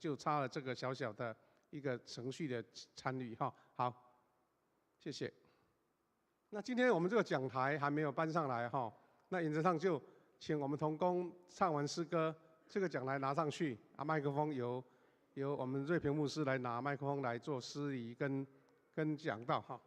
就差了這個小小的一個程序的參與哈。好，謝謝。那今天我們這個講台還沒有搬上來哈，那原則上就請我們同工唱完詩歌，這個講台拿上去，啊，麥克風由我們瑞平牧師來拿麥克風來做司儀跟講道哈。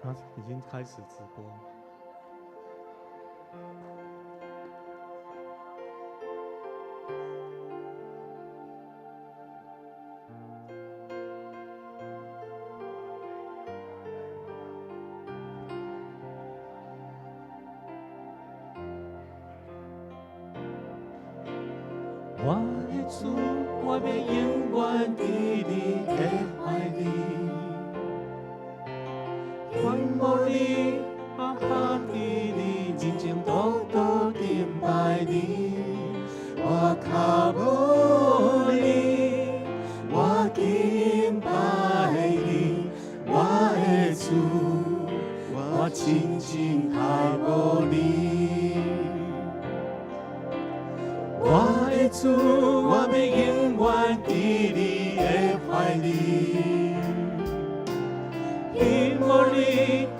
他已經開始直播。我的主，我欲永遠佇你的懷裡，渴慕你，阿爸佇你人情的主，我欲永遠佇你的懷裡。希望你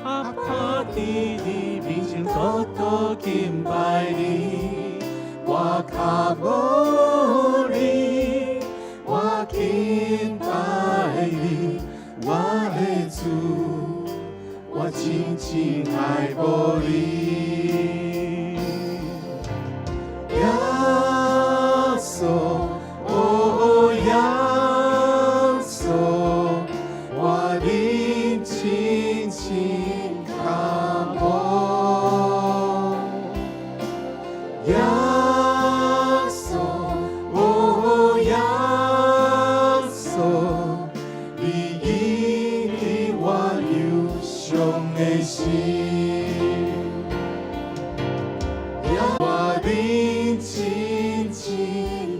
阿爸佇你面前倒倒敬拜你，我跤無你，我敬拜你，我的主，我真真愛慕你。耶穌，哦耶穌，我靈親親渴慕。耶穌，哦耶穌，你醫治我憂傷的心。我靈親親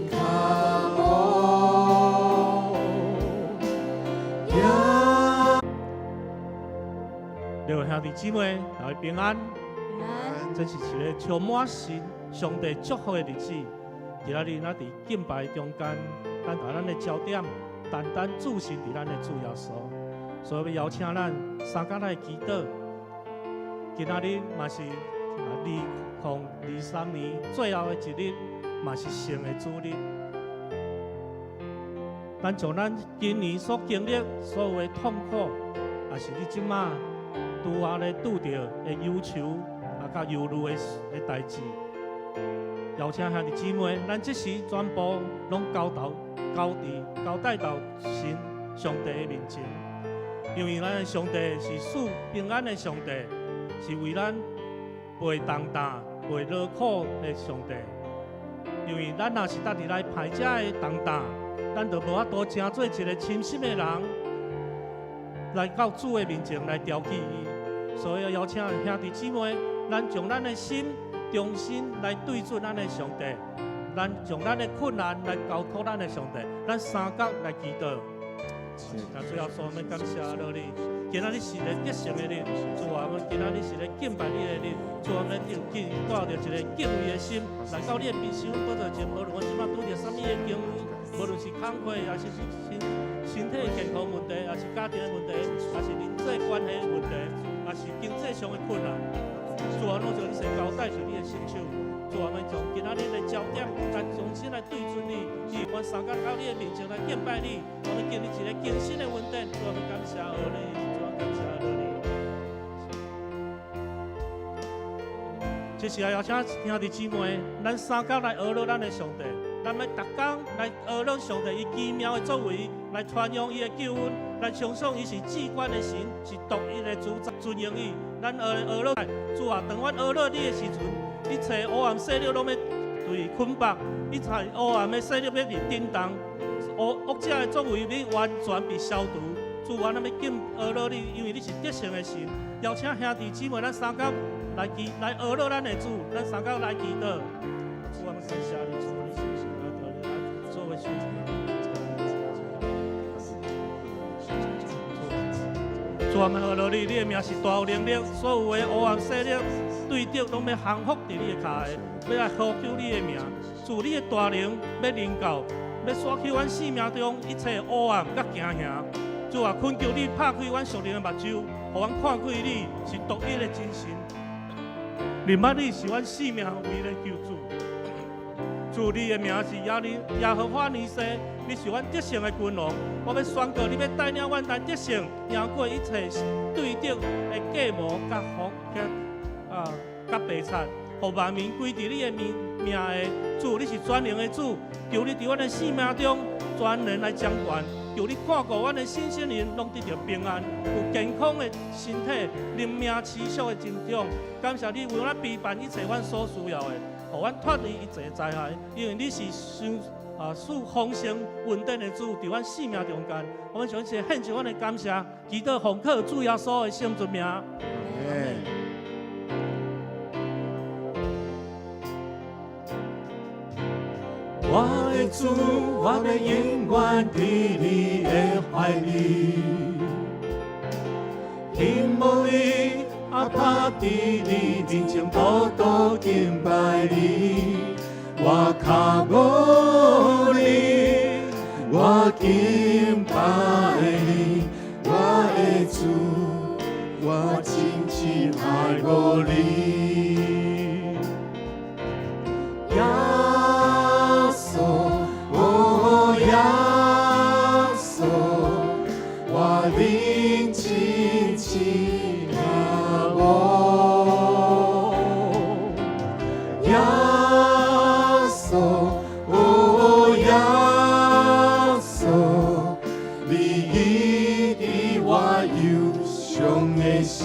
渴慕。耶。各位兄弟姊妹，大家平安。平安。這是一个充滿神上帝祝福的日子。今仔日咱佇敬拜中間，咱把咱的焦點單單注視佇咱的主耶穌。所以欲邀請咱三工來祈禱。今仔日嘛是2023年最後的一日，嘛是聖的主日。咱將咱今年所經歷所有的痛苦，抑是你這馬拄仔咧拄著的憂愁啊，佮憂慮的代誌，邀請兄弟姊妹，咱這時全部攏交頭交佇交代到神上帝的面前，因為咱的上帝是賜平安的上帝，是為咱背重擔、背勞苦的上帝。因為咱若是逐日來排這的重擔，咱就無法度成做一个深心的人，來到主的面前來調起伊。所以邀請兄弟姊妹，咱將咱的心重新來對準咱的上帝，咱將咱的困難來交託咱的上帝，咱三工來祈禱。那最後，我們感謝你，今仔日是個得勝的日，主啊，阮今仔日是咧敬拜你的日，主啊，阮就敬帶著一个敬畏的心來到你的面前寶座前，無論阮這擺拄著啥物的境遇，無論是工課，抑是身體健康問題，抑是家庭的問題，抑是人際關係的問題，抑是經濟上的困難，主啊，攏將一切交代佇你的聖手。主啊，阮將今仔日的焦點來重新來對準你，以阮三工到你的面前來敬拜你，我們經歷一个更新的恩典。主啊，阮感謝你，主啊，感謝你。這時候邀請兄弟姊妹，咱三工來學咱的上帝，咱欲逐工來學上帝伊奇妙的作為，來傳揚伊的救恩，來稱頌伊是至高的神，是獨一的主宰，尊榮伊。咱學學落來，主啊，當阮學落你的時陣，一切黑暗勢力攏欲對捆綁，一切黑暗的勢力欲佇震動，惡惡者的作為欲完全被消除。主啊，咱欲敬學落你，因為你是得勝的神。邀請兄弟姊妹，咱三工來祈來學落咱的主，咱三工來祈禱。主啊，感謝你，主啊，你做為主。主啊，阮學落你，你的名是大有能力，所有的黑暗勢力對敵攏欲降服佇你的跤下，欲來呼求你的名。主你的大能欲臨到，欲刷去阮生命中一切黑暗佮驚嚇。主啊，懇求你拍開阮屬靈的目睭，予阮看見你是獨一的真神。認捌你是阮生命唯一的救主。主你的名是耶和華尼西，你是阮得勝的君王。我欲宣告，你欲帶領阮來得勝，贏過一切對敵的計謀、佮福、佮白賊，予萬民歸佇你的名名下。主，你是全能的主，求你佇阮的生命中全能來掌權。求你看顧阮的身心靈，攏得著平安，有健康的身體，靈命持續的成長。感謝你為阮備辦一切阮所需要的，予阮脫離一切災害。因為你是賜豐盛恩典的主，佇阮生命中間，我們將一切獻上阮的感謝，祈禱奉靠主耶穌的聖尊名。阿們。我的主，我欲永遠佇你的懷裡，希望你阿爸佇你面前倒倒敬拜你，我跤無你，我敬拜你，我的主，我真真愛慕你。耶穌，哦耶穌，我靈真真疼慕。耶穌，哦耶穌，你醫治我憂傷的心。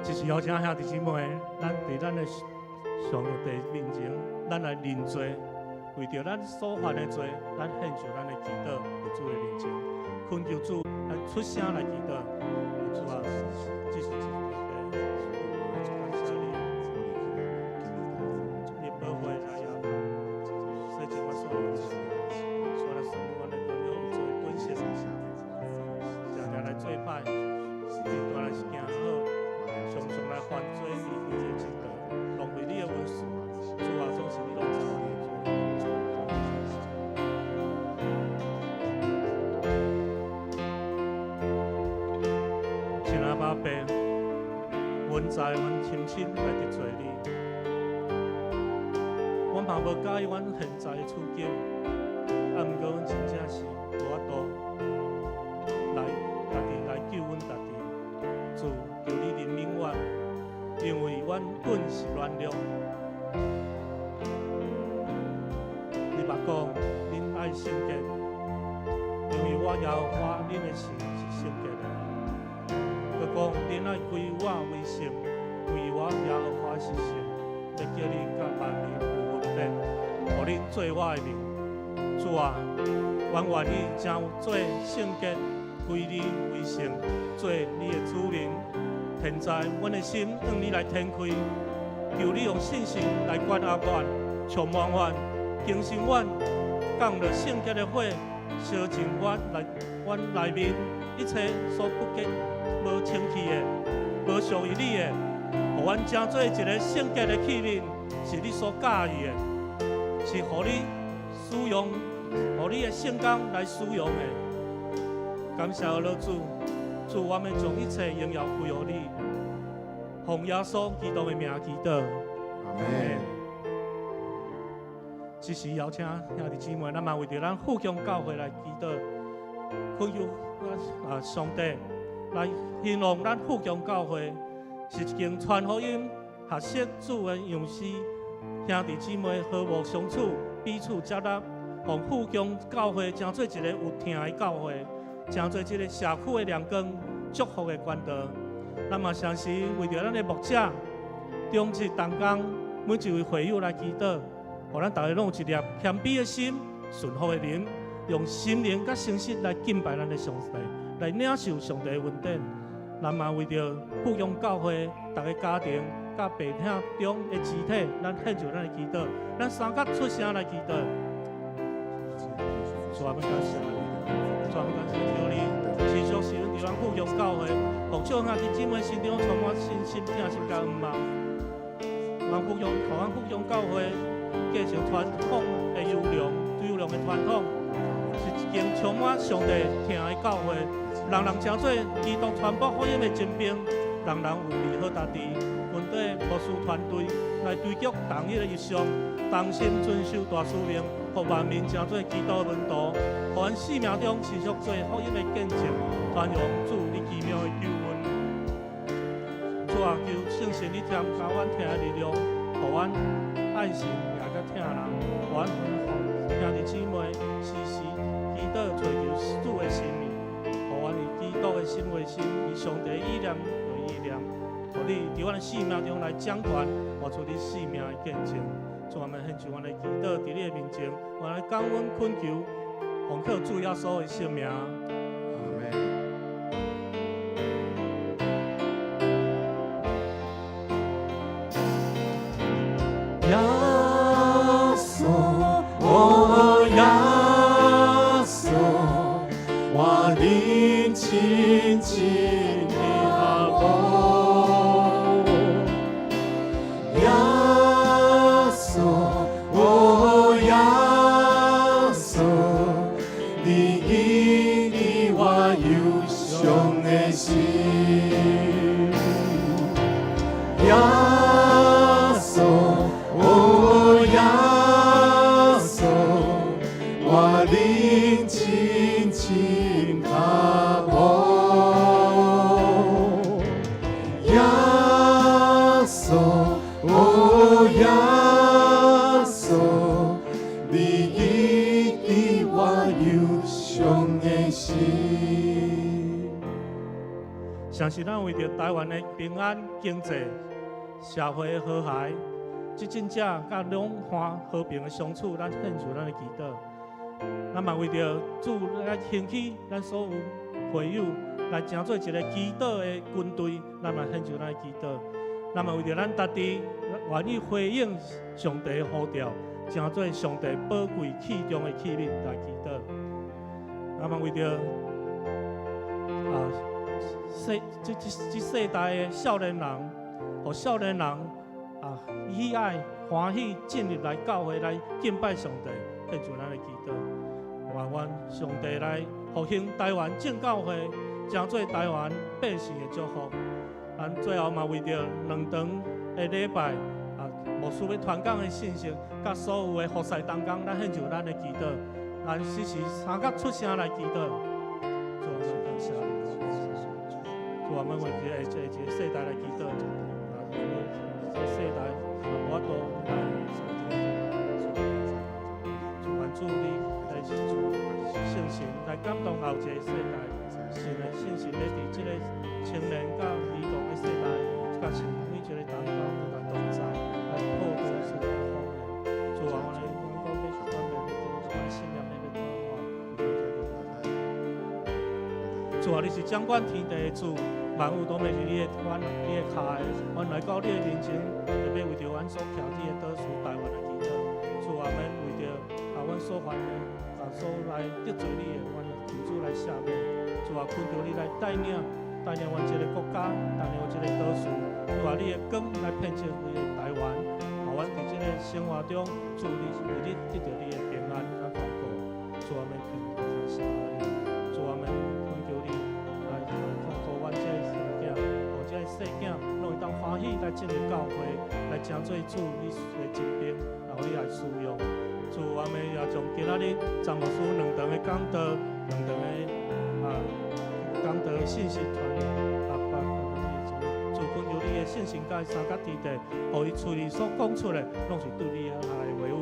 這是邀請兄弟姊妹，咱佇咱的上帝面前，咱來認罪，為著咱所犯的罪，咱獻上咱的祈禱，佇主的面前，懇求主來出聲來祈禱。主啊，這是一個感謝你，你寶血來洗淨我所有的罪，所來使阮的當有罪本性，常常來做歹，真大來是行好。常常來犯罪，離開你的真道，浪費你的恩賜。主啊，總是你攏知阮的罪。親愛的阿爸，阮知阮深深來得罪你，阮嘛無佮意阮現在的處境，啊，毋過阮真正是無法度來家己來救阮家己。主，求你憐憫阮，因為阮本是軟弱。你捌講，恁愛聖潔，因為我耶和華恁的神是聖潔的。閣講，恁愛歸我為聖，因為我耶和華是聖，欲叫恁佮萬民有分別，予恁做我的民。主啊，阮願意成做聖潔，歸你為聖，做你的子民。現在，阮的心向你來展開，求你用信心來關壓阮，充滿阮，更新阮，降落聖潔的火，燒盡阮內阮內面一切所不潔、無清氣的、無屬於你的，予阮成做一个聖潔的器皿，是你所喜意的，是予你使用，予你的聖工來使用的。感謝阿主，主，我們將一切榮耀歸予你，奉耶穌基督的名祈禱。阿門。這時邀請兄弟姊妹，咱嘛為著咱富強教會來祈禱，懇求啊上帝來興旺咱富強教會，是一間傳福音、學習主的樣式，兄弟姊妹和睦相處，彼此接納，予富強教會成做一个有疼的教會，成做這个社區的亮光、祝福的管道。咱嘛同時為著咱的牧者、長執同工，每一位會友來祈禱，予咱逐个攏有一粒謙卑的心、順服的靈，用心靈佮誠實來敬拜咱的上帝，來領受上帝的恩典。咱嘛為著富強教會逐个家庭、佮爸疼中的肢體，咱獻上咱的祈禱，咱三甲出聲來祈禱。主啊，阮感謝你，主啊，阮感謝求你，持續使阮佇咱富強教會，予眾兄弟姊妹心中充滿信心、疼惜佮向望。咱富強，予咱富強教會繼承傳統的優良、優良的傳統，是一間充滿上帝疼的教會，人人成做基督傳播福音的精兵，人人有備好家己，軍隊牧師團隊來追擊同一个異象，同心遵守大使命，予萬民成做基督的門徒，予阮生命中持續做福音的見證，傳揚主你奇妙的救恩。主啊，求聖神你添加阮疼的力量，予阮愛神也佮疼人，予阮兄弟姊妹時時祈禱尋求主的心意，予阮以基督的心為心，以上帝的意念為意念，予你佇阮的生命中來掌權，活出你生命的見證。主，我們獻上阮的祈禱，佇你的面前，我來感恩懇求，奉靠主耶穌的聖名。阿門。耶穌，哦耶穌，我靈親近你阿母。耶相信咱為著臺灣的平安、經濟、社會的和諧、執政者佮兩岸和平的相處，咱獻上咱的祈禱。咱嘛為著主來興起咱所有會友來成做一个祈禱的軍隊，咱嘛獻上咱的祈禱。咱嘛為著咱家己願意回應上帝的呼召，成做上帝寶貴器重的器皿來祈禱。咱嘛為著啊世這這這世代的少年人，予少年人啊喜愛歡喜進入來教會來敬拜上帝，獻上咱的祈禱。願願上帝來復興臺灣正教會，成做臺灣百姓的祝福。咱最後嘛為著兩場的禮拜啊，牧師欲傳講的信息，佮所有的服侍同工，咱獻上咱的祈禱。咱時時三角出聲來祈禱。主啊，我們感謝你。主啊，我們為這個這個世代來祈禱。啊，這個世代啊，無法度來願主你來聖神來感動後一个世代，新的信息欲佇這个青年佮兒童的世代，佮是每一个同工都來同在，來破除神的謊言。主啊，我們講欲轉變，阮信念欲轉化。主啊，你是掌管天地的主，萬有都袂是你的阮你的跤的。阮來到你的面前，特別為著阮所徛佇的島嶼臺灣來祈禱。主啊，免為著啊，阮所犯的，啊所來得罪你的，阮求主來赦免。主啊，懇求你來帶領帶領阮這个國家，帶領阮這个島嶼。主啊，你的光來遍照規个臺灣，予阮佇這个生活中，主你為你得著你的平安佮看顧。主啊，免懇感謝你。主啊，免懇求你來看顧阮這个細囝，予這个細囝攏會當歡喜來進入教會，來成做主你的精兵，然後你來使用。主啊，免也將今仔日張牧師兩場的講道，兩場的啊講道的信息傳啊，把主懇求你的聖神佮相佮佇地，予伊喙裡所講出的，攏是對你遐來的話語，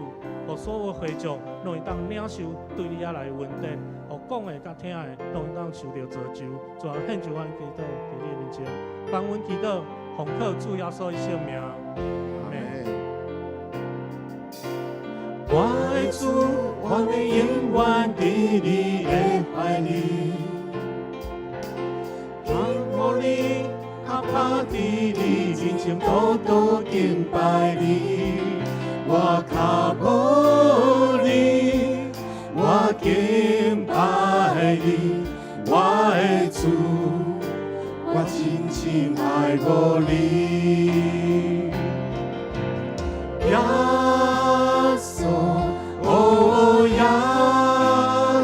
予所有會眾攏會當領受對你遐來的恩典，予講的佮聽的攏會當受著造就。主啊，獻上阮祈禱佇你的面前，幫阮祈禱，奉靠主耶穌的聖名，阿們。我的主，我欲永遠佇你的懷裡，仰望你，阿爸佇你面前倒倒敬拜你，我跤無你，我敬拜你，我的主，我深深愛慕你。耶穌，哦耶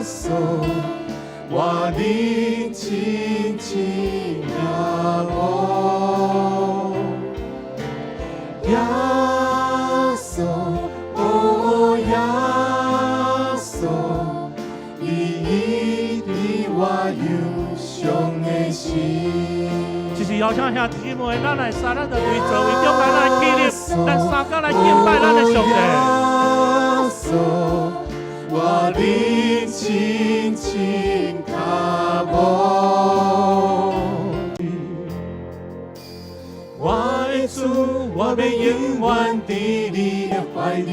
穌，我靈深深仰慕。耶穌，哦耶穌，你醫治我憂傷的心。就是邀請兄弟姊妹，咱來三，咱就圍座位中間來起立，咱三個來敬拜咱的上帝。耶穌，我靈深深渴慕。我的主，我欲永遠佇你的懷裡，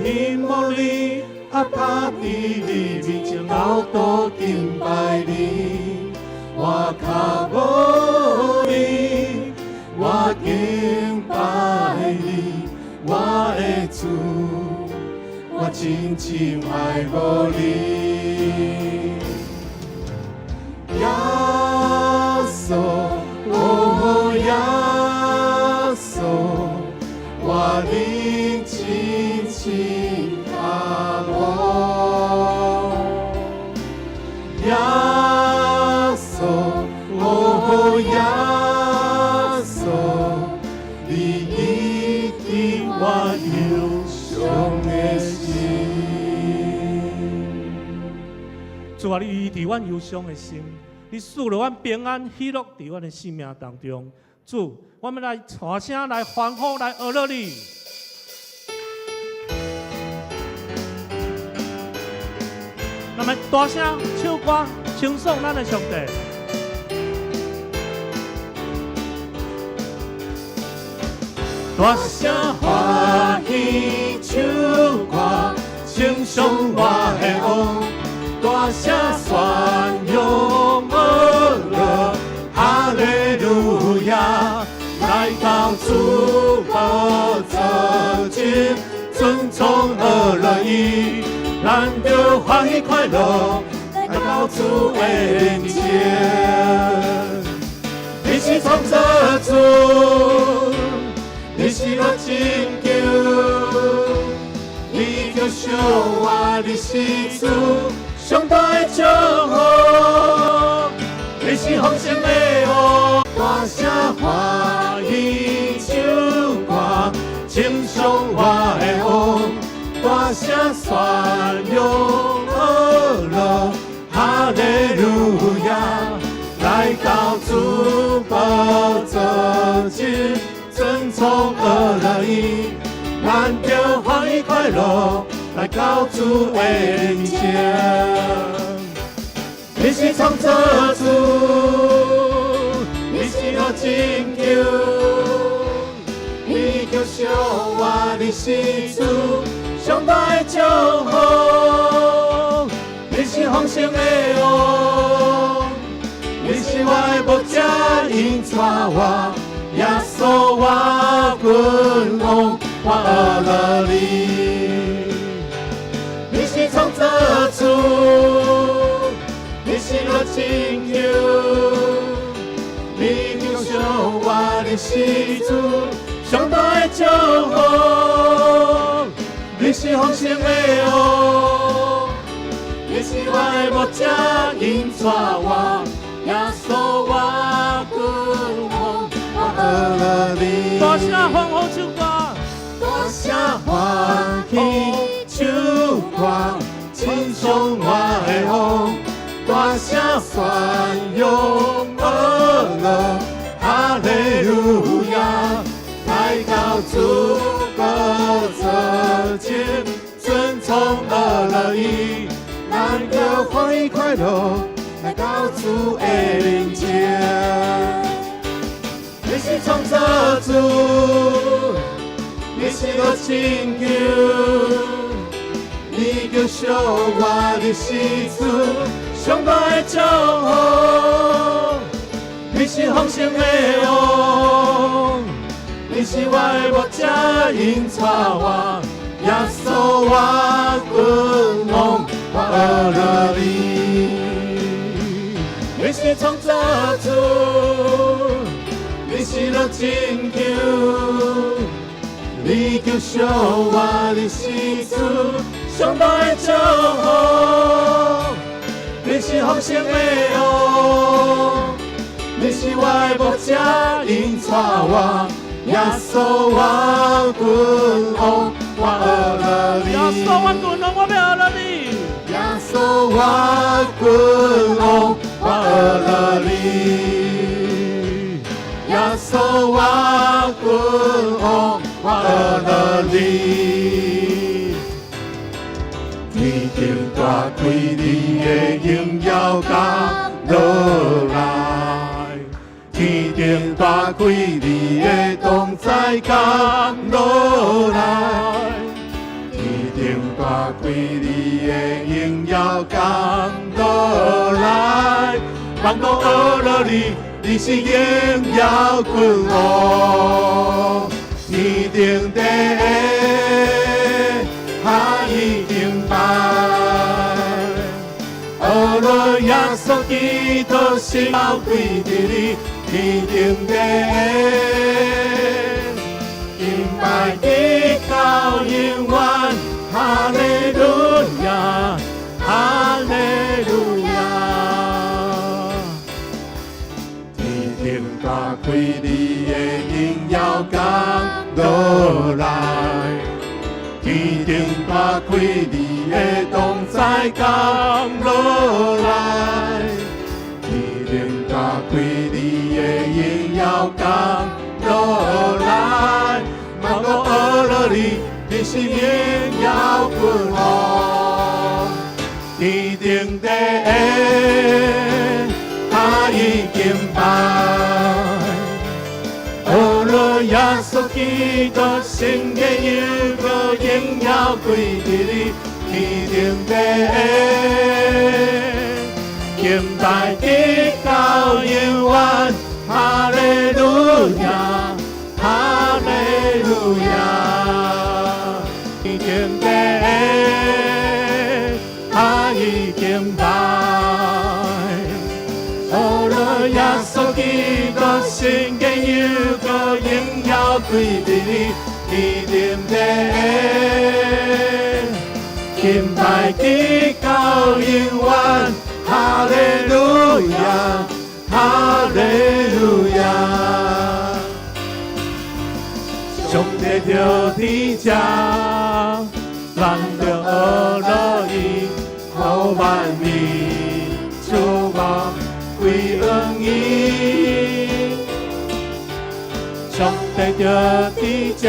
仰望你，阿爸佇你面前老倒敬拜你，我跤無你，我敬拜你，我的主，我深深愛慕你。耶穌，哦耶穌，我靈深深渴慕。耶穌，哦耶穌，你醫治我憂傷的心。主啊，你醫治阮憂傷的心，你賜予阮平安喜樂佇阮的生命當中。主，我們來大聲來歡呼，來阿樂你。咱們大聲唱歌，稱頌咱的上帝。大聲歡喜唱歌，稱頌我的王，大聲宣揚阿樂，哈利路亞，來到主寶座前，尊崇阿樂伊，咱著歡喜快樂，來到主的面前。你是創造主，你是我拯救，你救贖我，你是主上大的祝福，你是豐盛的王，大聲歡喜唱歌，稱頌我的王，大聲宣揚阿樂，哈利路亞，來到主寶座前，尊崇阿樂伊，咱著歡喜快樂，來到主的面前。你是創造主，你是我拯救，你救贖我，你是主上大的祝福，你是豐盛的王，你是我的牧者，引帶我，耶穌我君王，我阿樂你。你是創造主，你是我拯救，你救贖我，你是主上大的祝福，你是豐盛的王，你是我的牧者，引帶我，耶穌我君王，我阿樂你。大聲歡呼唱歌，大聲歡喜唱歌，稱頌我的王，大聲宣揚阿樂，哈利路亞，來到主寶座前，尊崇阿樂伊，咱著歡喜快樂，來到主的面前。你是創造主，你是我拯救，你救贖我，你是主上大的祝福，你是豐盛的王，你是我的牧者，引帶我，耶穌我君王，我阿樂你。你是創造主，你是我拯救，你救贖我，你是主上大的祝福，你是豐盛的王，你是我的牧者，引帶我，耶穌我君王，我阿樂你。耶穌我君王，我欲阿樂你。耶穌我君王，我阿樂你。耶穌我君王，我阿樂你。天頂大開，你的榮耀降落來；天頂大開，你的同在降落來。天頂大開，你的榮耀降落來，萬國阿樂你，你是榮耀君王。天頂地下已敬拜，阿樂耶穌基督是高貴的你，天頂地敬拜直到永遠，哈利路亞，哈利路亞。天頂大開，你的榮耀降落來；天頂大開，你的同在降落來。天頂大開，你的榮耀降落來，萬國阿樂你，你是榮耀君王。天頂地下已敬拜，阿樂乐耶稣基督，圣洁又阁荣耀归伫你天顶底，敬拜直到永远，哈利路亚，哈利路亚，天顶底，哈伊敬拜。学了耶稣基督，圣洁又阁荣耀归伫你天顶底，敬拜直到永远，哈利路亚，哈利路亚。上帝伫天遮，咱著学落伊，予万民瞩目归向伊。上帝伫天遮，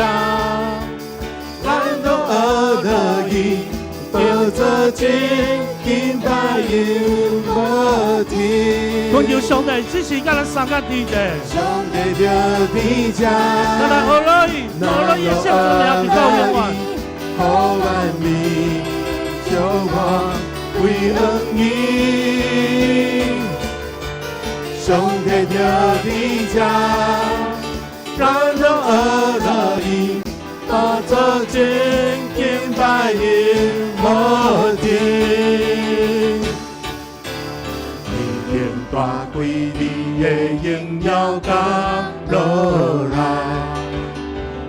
咱著学落伊，宝座前敬拜永无停。恳求上帝支持佮咱三个弟弟。上帝伫天遮，咱來學落伊，學落伊的聖尊名直到永遠。予萬民矚目歸向伊。上帝伫天遮，咱攏學落伊，寶座前敬拜永無停。天頂大開你的榮耀降落來，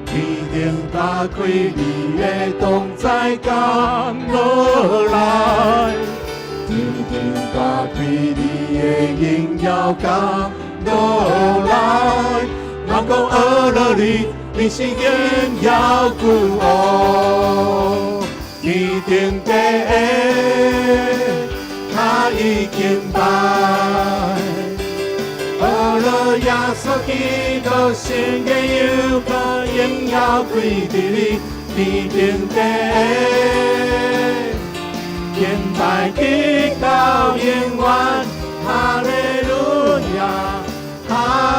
天頂打開你的同在降落來，天頂打開你的榮耀降落來，人講學落你，你是榮耀君王，天頂底他已敬拜。學了耶穌基督，聖潔又閣榮耀歸佇你天頂底，敬拜直到永遠，哈利路亞，哈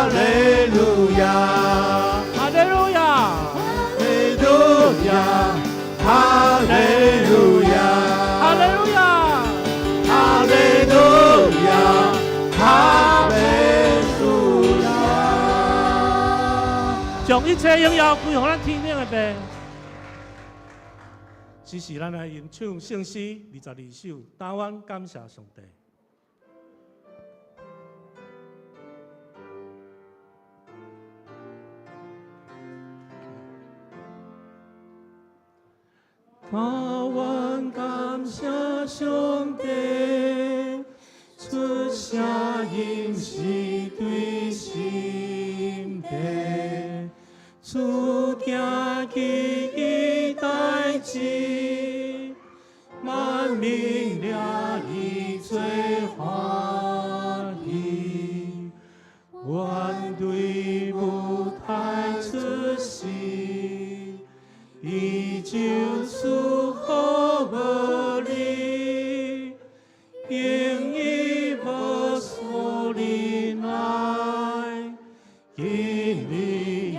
利路亞，哈利路亞，哈利路亞，哈利路亞，哈利路亞，哈利路亞，哈利路亞。將一切榮耀歸予咱天頂的父。只是咱來吟唱聖詩22首，單願感謝上帝。单愿感謝上帝，出聲音是對心底，主行奇異代誌，萬民掠伊做歡喜，阮對母胎出世，伊就賜福無你，因伊無所忍耐，今日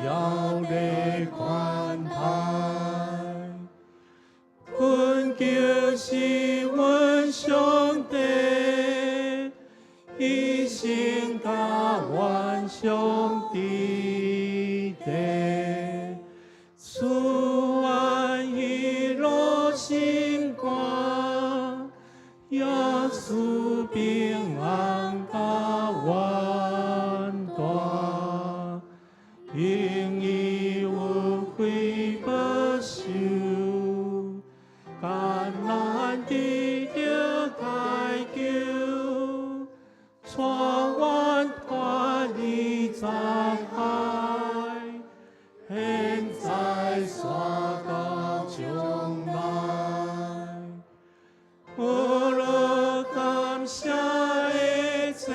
要來寬待。懇求是阮上帝，一生佮阮上帝的，賜阮喜樂心肝，耶穌平安佮阮住，因伊有惠保守，艱難得著解救，帶阮脫離災害，現在煞到將來。學了感謝一切，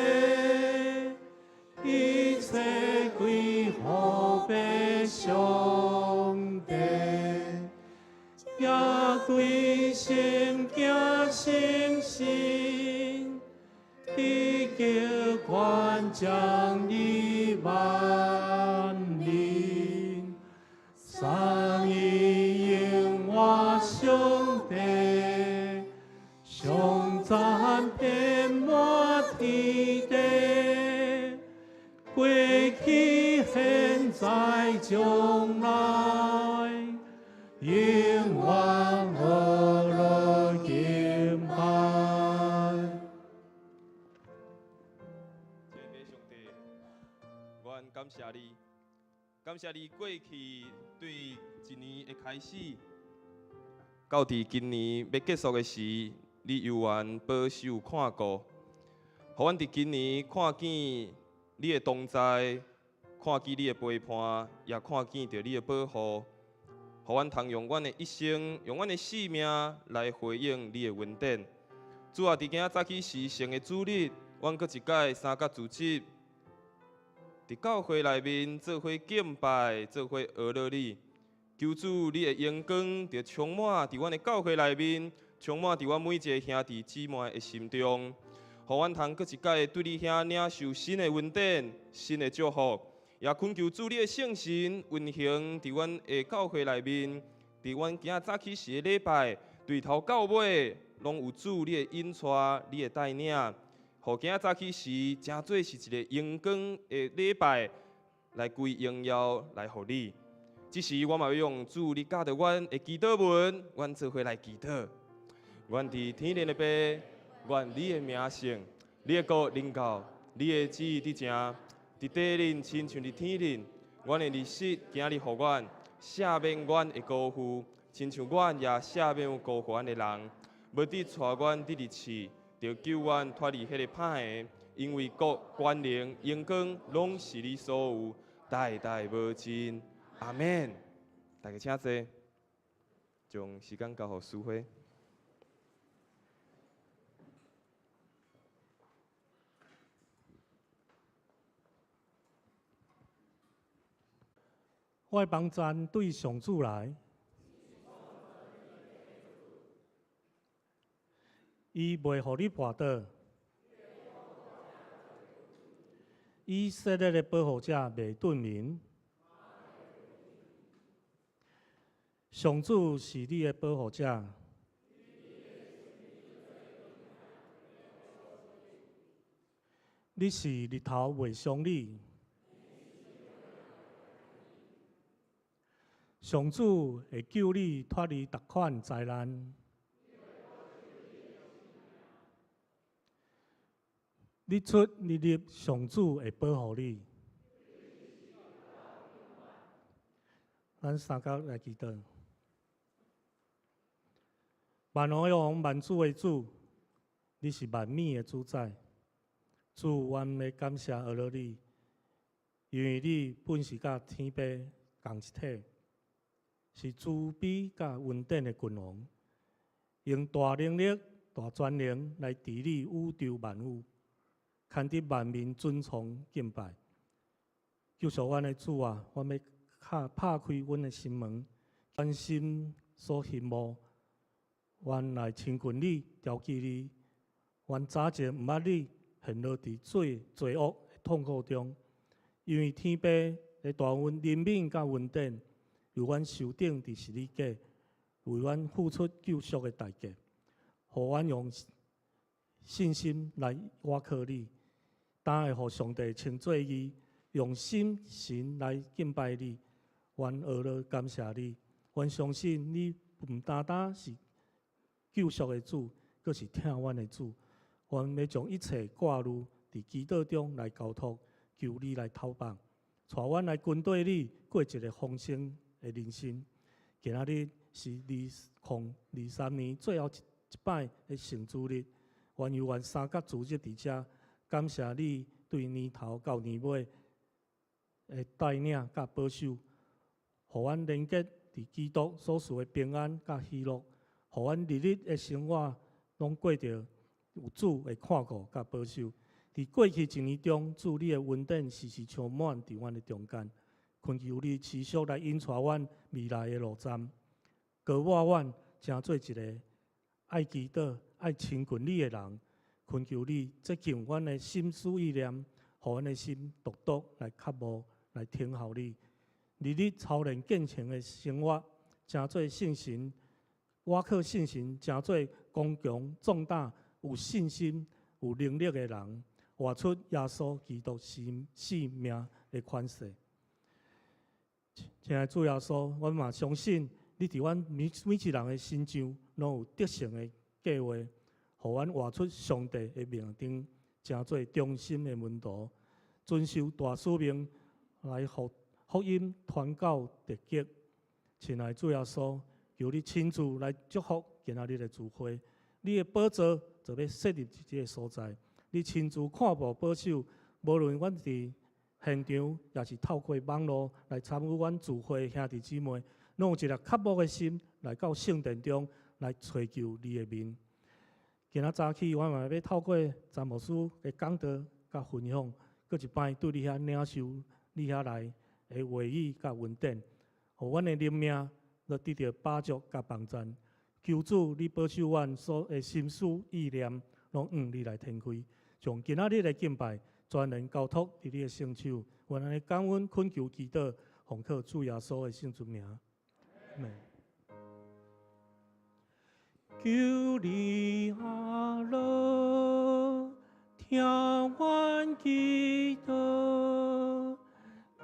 一切歸予父上帝，也歸聖子聖神，得救權將以萬里。賛伊永活上帝，颂赞遍滿天地，過去、現在、將來，永遠呵樂敬拜。親愛的上帝，阮感謝你，感謝你過去對一年的開始，到佇今年欲結束的時，你猶原保守看顧，予阮佇今年看見你的同在，看見你的陪伴，也看見著你的保護，予阮通用阮的一生，用阮的性命來回應你的恩典。主啊，佇今仔早起時聖的主日，阮閣一擺三角組織，佇教會內面做伙敬拜，做伙呵咾你。求主，你的榮光著充滿佇阮的教會內面，充滿佇阮每一个兄弟姊妹的心中，予阮通閣一擺對你遐領受新的恩典、新的祝福。也懇求主你的聖神運行佇阮的教會內面，佇阮今仔早起時的禮拜，對頭到尾，攏有主你的引帶、你的帶領，予今仔早起時，成做是一个榮光的禮拜，來歸榮耀來予你。這時我嘛欲用主你教導阮的祈禱文，阮做伙來祈禱。阮佇天頂的父，願你的名聖，你的國臨到，你的旨意佇成，佇地頂親像佇天頂。阮的日食今日予阮，赦免阮的辜負，親像阮也赦免有辜負阮的人。無得帶阮得入試，著救阮脫離彼个歹的，因為國、權能、榮光，攏是你所有，代代無盡。阿們。大家請坐，將時間交予淑慧。我的幫贊對上主來，伊袂予你跋倒，以色列的保護者袂頓眠。上主是你的保護者，你是日頭袂傷你。上主會救你脫離逐款災難。日出日入，上主會保護你。咱三角來祈禱。萬王的王，萬主的主，你是萬物的主宰。主，阮欲感謝呵咾你，因為你本是佮天父仝一體，是慈悲佮恩典的君王，用大能力、大權能來治理宇宙萬有，牽得萬民尊崇敬拜。求助阮的主啊，阮欲敲拍開阮的心門，全心所希望，阮來親近你、調記你。阮早前毋捌你，陷落佇罪罪惡的痛苦中，因為天父的大恩憐憫佮恩典，為阮受釘佇十字架，為阮付出救贖的代價，予阮用信心來倚靠你，當會予上帝稱做義，用心神來敬拜你。阮呵咾感謝你，阮相信你毋單單是救贖的主，閣是疼阮的主。阮欲將一切掛慮佇祈禱中來交託，求你來透放，帶阮來跟綴你過一个豐盛的人生。今仔日是2023年最後一擺的聖主日，阮猶原三角主日佇遮，感謝你對年頭到年尾的帶領佮保守，予阮連結佇基督所賜的平安佮喜樂，予阮日日的生活攏過著有主的看顧佮保守。佇過去一年中，主你的恩典時時充滿佇阮的中間，懇求你持續來引帶阮未來的路站，膏抹阮成做一个愛祈禱、愛親近你的人。懇求你潔淨阮的心思意念，予阮的心獨獨來渴慕、來聽候你。日日操練敬虔的生活，成做信神，倚靠信神，成做剛強壯膽、有信心、有能力的人，活出耶穌基督生命的款式。親愛主耶穌，阮嘛相信你佇阮每每一人的身上，攏有得勝的計劃，予阮活出上帝的命定，成做忠心的門徒，遵守大使命，來予福音傳到地極。親愛主耶穌，求你親自來祝福今仔日的聚會，你的寶座就欲設立佇這个所在，你親自看顧保守，無論阮佇現場，抑是透過網路來參與阮聚會兄弟姊妹，攏有一個渴慕的心來到聖殿中來揣求你的面。今仔早起，我嘛欲透過詹牧師的講道佮分享，閣一擺對你遐領受你遐來的話語佮恩典，予阮的靈命都得著飽足佮幫贊。求主你保守阮所的心思意念，攏向你來天開，將今仔日的敬拜全然交託佇你的聖手。阮按呢感恩懇求祈禱，奉靠主耶穌的聖尊名。阿們。求你阿樂，聽阮祈禱，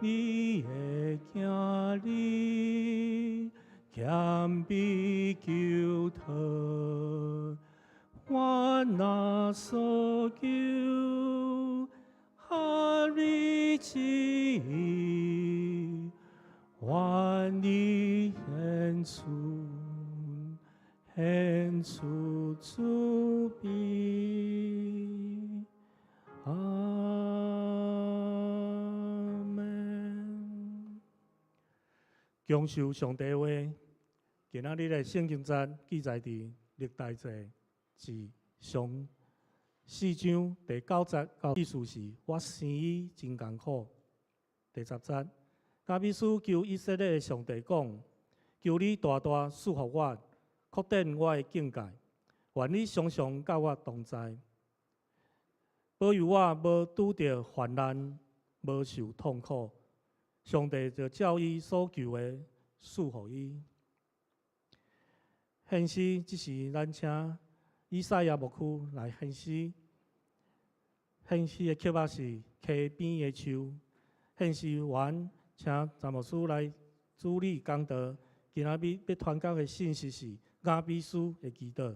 你的囝兒謙卑求託，阮若所求，合你旨意，願你顯出顯出慈悲。阿們。享受上帝話，今仔日的聖經節記載佇歷代志上四章第九節到，意思是我生伊真艱苦。第十節，雅比斯求以色列的上帝講：求你大大賜福我，擴展我的境界，願你常常佮我同在，保佑我無拄著患難，無受痛苦。上帝就照伊所求的賜予伊。獻詩，這時咱請以賽亞牧師來獻詩。獻詩的曲目是《溪邊的樹》。獻詩完，請詹牧師來主禮講道。今仔日欲傳講的信息是雅比斯的祈禱。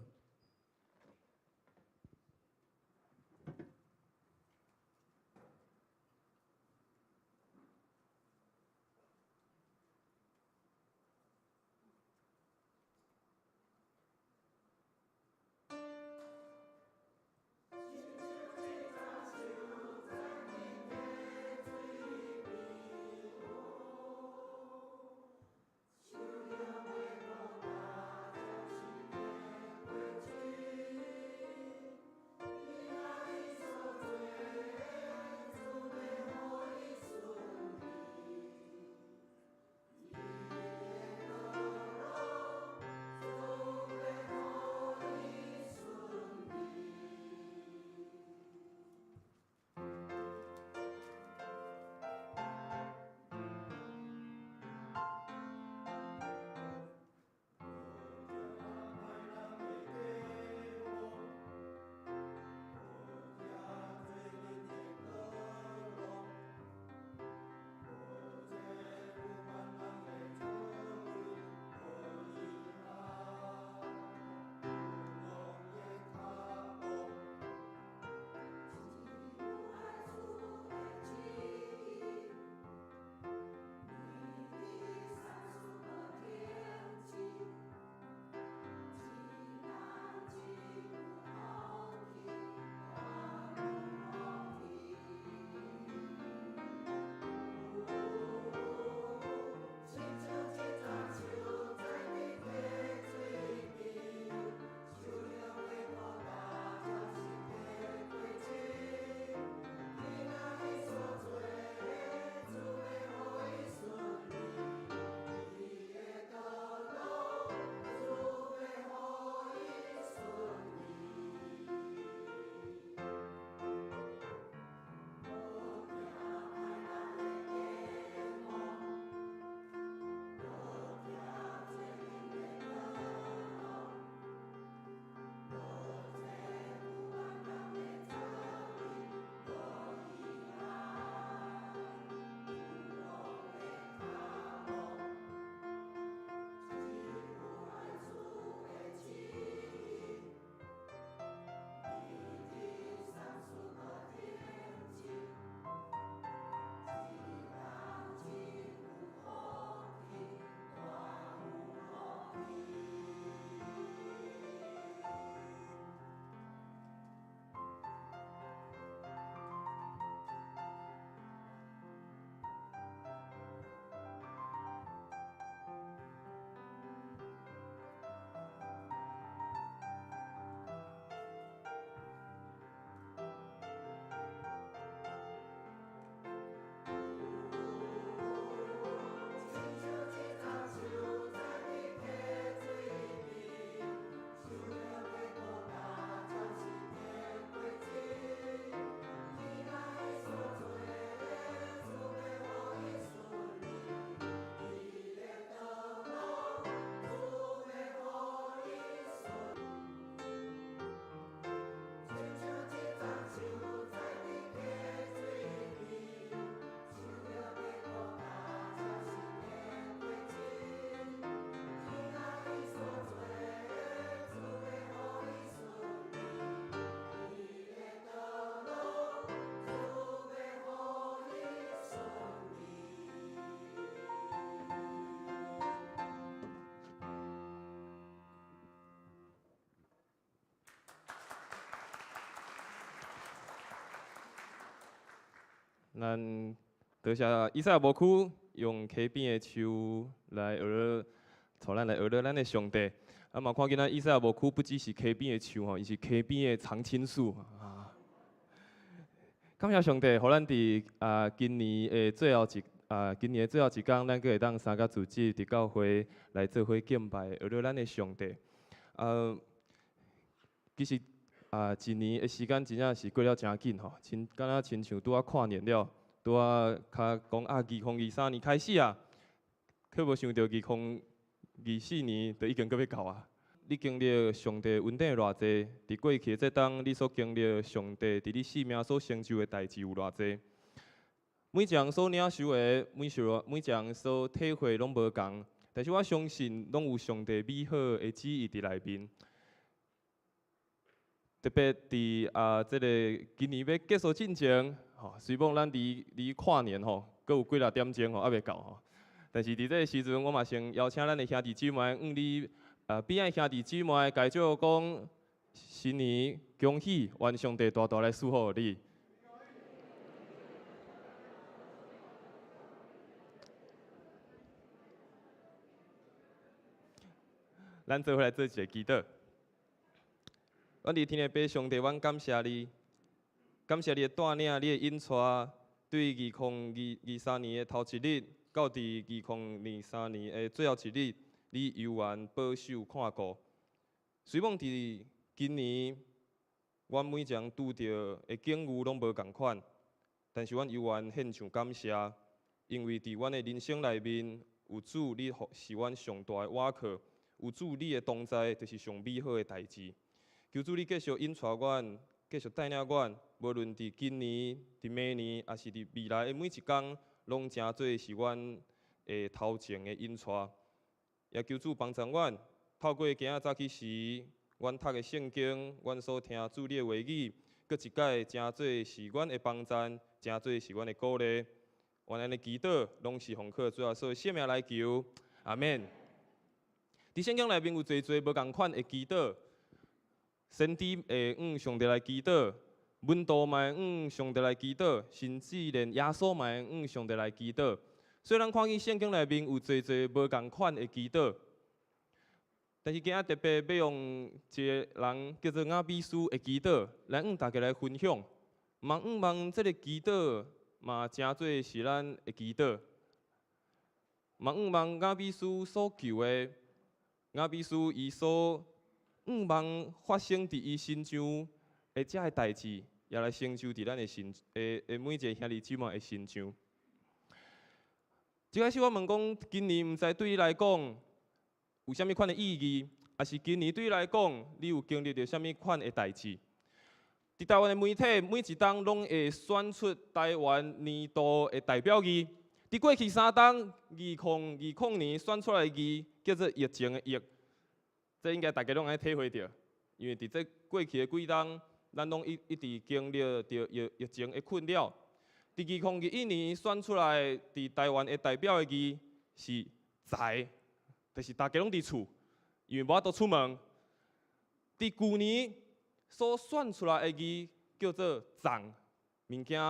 咱多谢以賽亞牧師用溪邊的樹來學了，帶咱來學了咱的上帝。啊嘛看見咱以賽亞牧師不只是溪邊的樹吼，伊是溪邊的常青樹啊。感謝上帝，予咱佇啊今年的最後一啊今年的最後一工，咱閣會當三個組織佇教會來做伙敬拜，學了咱的上帝。啊，其實啊一年的時間真正是過了誠緊吼，親敢若親像拄仔跨年了，拄仔較講啊，2023年開始啊，卻無想著2024年就已經閣欲到啊。你經歷上帝恩典有偌濟？佇過去的這冬，你所經歷上帝佇你生命所成就的代誌有偌濟？每一人所領受的，每一人所體會攏無仝，但是我相信攏有上帝美好的旨意佇內面。特別佇啊，這个今年欲結束進前，吼，雖罔咱離離跨年吼，閣有幾若點鐘吼，猶未到吼。但是佇這个時陣，我嘛先邀請咱的兄弟姊妹，向你邊仔兄弟姊妹，共祝講新年恭喜，願上帝大大來賜福予你。咱做伙來做一个祈禱。阮佇天的父上帝，阮感謝你，感謝你的帶領，你的引帶，對2023年的頭一日，到佇2023年的最後一日，你猶原保守看顧。雖罔佇今年，阮每一个人拄著的境遇攏無仝款，但是阮猶原獻上感謝，因為佇阮的人生內面，有主你是阮上大的倚靠，有主你的同在，就是上美好的代誌。求主你繼續引帶阮，繼續帶領阮，無論佇今年、佇明年，抑是佇未來的每一工，攏成做是阮的頭前的引帶。也求主幫助阮，透過今仔早起時，阮讀的聖經，阮所聽主你的話語，閣一擺成做是阮的幫贊，成做是阮的鼓勵。阮按呢祈禱，攏是奉靠主耶穌的聖名來求，阿們。佇聖經內面有濟濟無仝款的祈禱，先知會向上帝來祈禱，門徒嘛會向上帝來祈禱，甚至連耶穌嘛會向上帝來祈禱。所以咱看見聖經內面有濟濟無仝款的祈禱，但是今仔特別欲用一个人叫做雅比斯的祈禱來向大家來分享。望向這个祈禱嘛，成做是咱的祈禱。望向雅比斯所求的，雅比斯伊所向望發生佇伊身上的這个代誌，也來成就佇咱的身的的每一个兄弟姊妹的身上。一開始我問講，今年毋知對你來講有啥物款的意義，抑是今年對你來講，你有經歷著啥物款的代誌？佇台灣的媒體每一冬攏會選出台灣年度的代表字。佇過去三冬，2020年選出來的字叫做疫情的疫，這應該大家攏會體會著，因為佇這過去的幾冬，咱攏一一直經歷著疫疫情的困擾。佇2021年選出來佇台灣的代表的字是宅，就是大家攏佇厝，因為無法度出門。佇舊年所選出來的字叫做藏，物件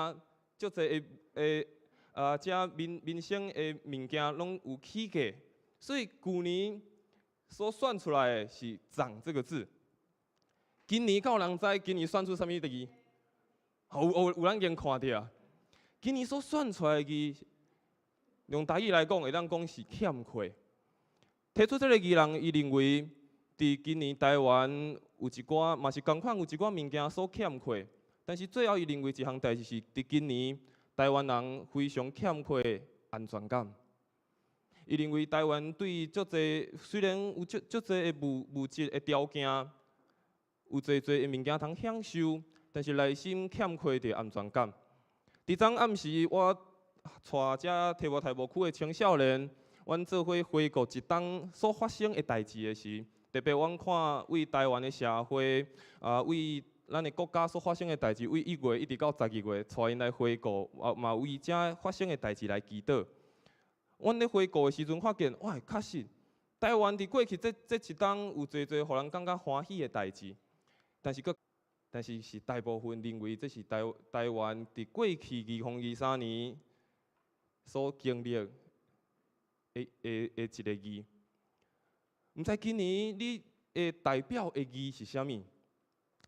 足濟的的啊，這民民生的物件攏有起價，所以舊年所選出來的是藏這個字。今年敢有人知今年選出啥物字？有有有人已經看著啊！今年所選出來的字，用台語來講，會當講是欠缺。提出這个字人，伊認為，佇今年台灣有一寡，嘛是仝款有一寡物件所欠缺。但是最後，伊認為一項代誌是，佇今年台灣人非常欠缺安全感。伊認為台灣對足濟，雖然有足足濟的物物質的條件，有濟濟的物件通享受，但是內心欠缺著安全感。佇昨暗時，我帶遮提摩太牧區的青少年，阮做伙回顧一冬所發生的代誌的時，特別阮看為台灣的社會，啊，為咱的國家所發生的代誌，為1月一直到12月，帶𪜶來回顧，啊，嘛為遮發生的代誌來祈禱。阮咧回顧的時陣，發現，哇，確實，台灣佇過去這這一冬有濟濟予人感覺歡喜的代誌，但是閣。但是是大部分認為這是台灣佇過去2023年所經歷的一个字。毋知今年你的代表的字是啥物？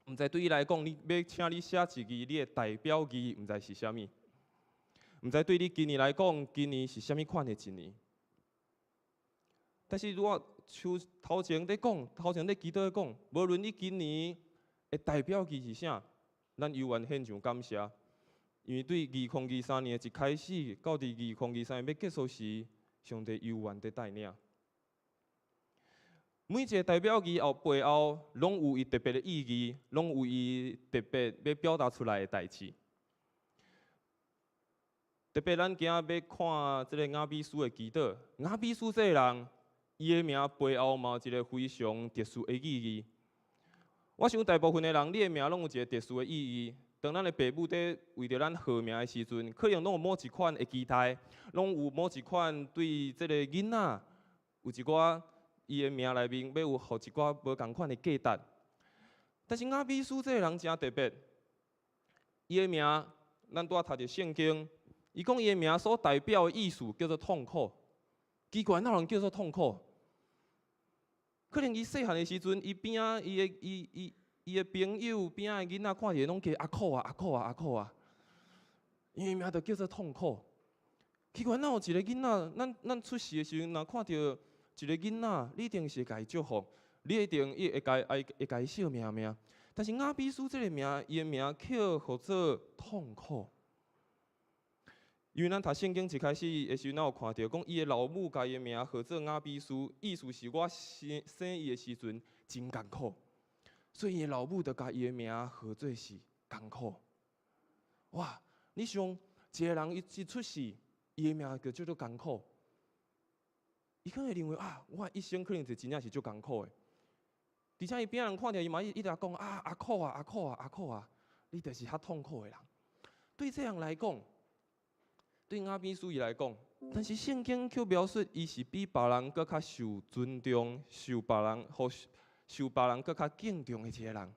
毋知對你來講，你欲請你寫一字，你的代表字毋知是啥物？毋知對你今年來講，今年是啥物款的一年？但是如果像頭前咧講，頭前咧祈禱講，無論你今年的代表字是啥，咱猶原獻上感謝，因為對2023年的一開始，到佇2023年欲結束時，上帝猶原佇帶領。每一个代表字後背後，攏有伊特別的意義，攏有伊特別欲表達出來的代誌。特別咱今仔欲看這个雅比斯的祈禱，雅比斯這个人，伊的名背後嘛有一个非常特殊的意義。我想大部分的人，你的名攏有一个特殊的意義。當咱的爸母佇為著咱號名的時陣，可能攏有某一款的期待，攏有某一款對這个囡仔有一寡伊的名內面欲有予一寡無仝款的價值。但是雅比斯這个人誠特別，伊的名，咱拄仔讀著聖經，伊講伊的名所代表的意思叫做痛苦。奇怪，哪有人叫做痛苦？可能伊細漢的時陣，伊邊仔伊的伊伊伊的朋友邊仔的囡仔看著攏叫阿苦啊阿苦啊阿苦啊，伊的名就叫做痛苦。奇怪，哪有一个囡仔，咱出世的時陣，若看著一个囡仔，你一定是會共伊祝福，你一定伊會共會共伊惜命命。但是雅比斯這个名，伊的名卻號做痛苦。因為咱讀聖經一開始的時陣，咱有看著講，伊的老母共伊的名號做雅比斯，意思是我生伊的時陣真艱苦，所以伊的老母就共伊的名號做是艱苦。哇！你想一个人伊一出世，伊的名就叫做艱苦，伊可能會認為啊，我一生可能就真正是足艱苦的。而且伊邊仔人看著伊嘛，一直講啊，阿苦啊，阿苦啊，阿苦啊，你就是較痛苦的人。對這樣來講，對雅比斯伊來講，但是聖經卻描述伊是比別人閣較受尊重、受別人予受別人閣較敬重的一个人。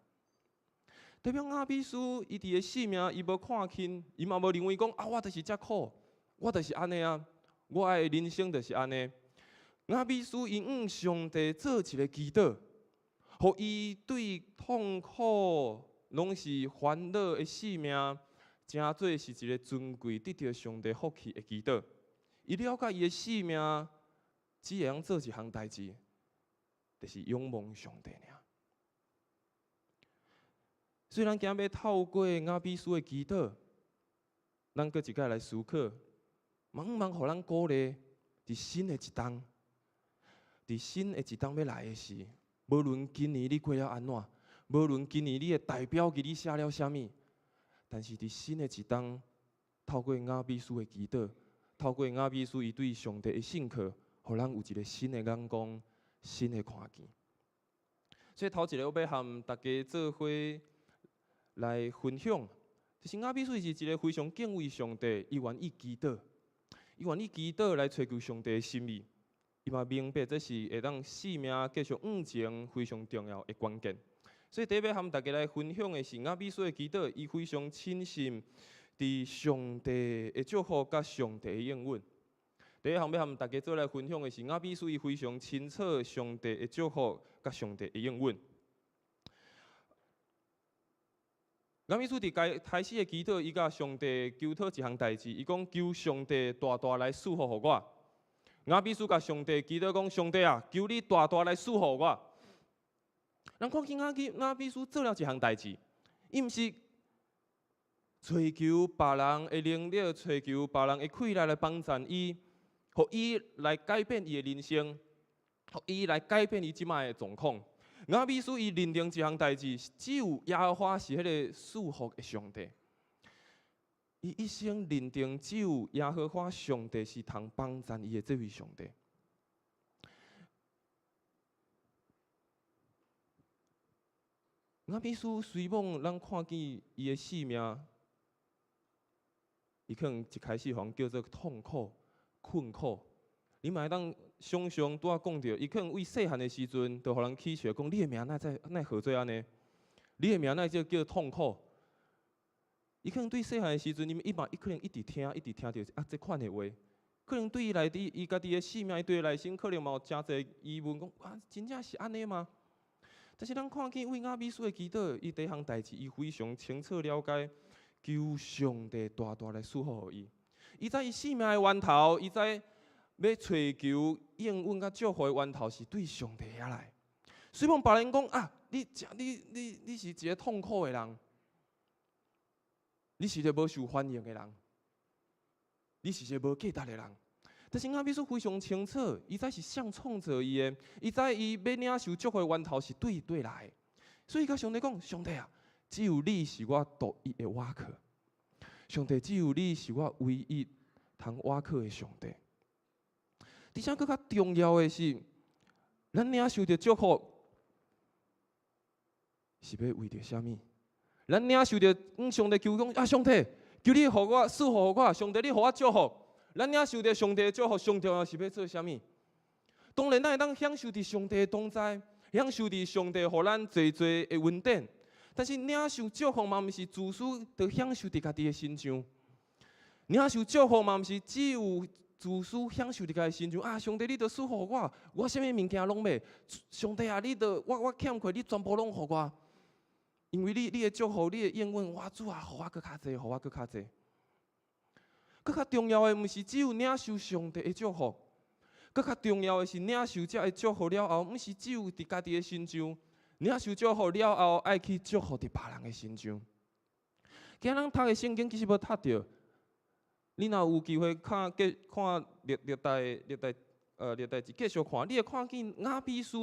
代表雅比斯伊佇个生命，伊無看輕，伊嘛無認為講啊，我就是遮苦，我就是按呢啊，我的人生就是按呢。雅比斯伊向上帝做一个祈禱，予伊對痛苦攏是煩惱的生命，成做是一个尊貴得著上帝福氣的祈禱。伊了解伊的生命只會當做一項代誌，就是仰望上帝爾。所以咱今仔欲透過雅比斯的祈禱，咱閣一擺來思考，茫茫予咱鼓勵，佇新的一冬，佇新的一冬欲來的時，無論今年你過了按怎，無論今年你的代表字你寫了啥物，但是佇新的一冬，透過雅比斯的祈禱，透過雅比斯伊對上帝的信靠，予咱有一个新的眼光、新的看見。所以頭一个我欲和大家做伙來分享，就是雅比斯是一个非常敬畏上帝，伊願意祈禱，伊願意祈禱來揣求上帝的心意。伊嘛明白這是會當生命繼續向前非常重要的關鍵。所以第一欲和大家來分享的是雅比斯的祈禱，伊非常深信佇上帝的祝福佮上帝的應允。第一項欲和大家做來分享的是雅比斯伊非常清楚上帝的祝福佮上帝的應允。雅比斯佇開始的祈禱，伊共上帝求討一項代誌，伊講求上帝大大來賜福予我。雅比斯共上帝祈禱講：上帝啊，求你大大來賜福我。咱看見雅比斯做了一項代誌，伊毋是揣求別人的能力，揣求別人的氣力來幫贊伊，予伊來改變伊的人生，予伊來改變伊這擺的狀況。雅比斯伊認定一項代誌，只有耶和華是彼个賜福的上帝。伊一生認定只有耶和華上帝是通幫贊伊的這位上帝。雅比斯雖罔咱看見伊的生命，伊可能一開始予人叫做痛苦、困苦。你嘛會當想像拄仔講著，伊可能為細漢的時陣，就予人起笑講：你的名哪會號做按呢？你的名哪會叫痛苦？伊可能對細漢的時陣，伊嘛伊可能一直聽，一直聽著啊，這款的話，可能對伊內底，伊家己的性命，伊對伊內心可能嘛有誠濟疑問，講啊，真正是按呢嗎？但是咱看見為雅比斯的祈禱，伊第一項代誌，伊非常清楚了解，求上帝大大來賜福予伊。伊知伊性命的源頭，伊知欲揣求應允佮祝福的源頭是對上帝遐來。雖然別人講啊，你誠你你你是一个痛苦的人，你是一个無受歡迎的人，你是一个無價值的人。但是雅比斯非常清楚，伊知是誰創造伊的，伊知伊欲領受祝福的源頭是對佗來的。所以共上帝講：上帝啊，只有你是我獨一的倚靠。上帝，只有你是我唯一通倚靠的上帝。而且閣較重要的是，咱領受著祝福是欲為著啥物？咱領受著向上帝求講啊，上帝，求你予我賜福予我，上帝你予我祝福。咱領受著上帝的祝福，上重要是欲做啥物？當然，咱會當享受佇上帝的同在，享受佇上帝予咱濟濟的恩典。但是領受祝福嘛，毋是自私，著享受佇家己的身上。領受祝福嘛，毋是只有自私享受佇家己身上。啊，上帝，你著賜福予我，我啥物物件攏欲。上帝啊，你著我我欠缺，你全部攏予我。因為你你的祝福，你的應允，我主啊，予我閣較濟，予我閣較濟。閣較重要的，毋是只有領受上帝的祝福，閣較重要的是領受這个祝福了後，毋是只有佇家己的身上，領受祝福了後，愛去祝福佇別人的身上。今仔咱讀的聖經其實無讀著，你若有機會看繼看歷歷代歷代呃歷代志繼續看，你會看見雅比斯，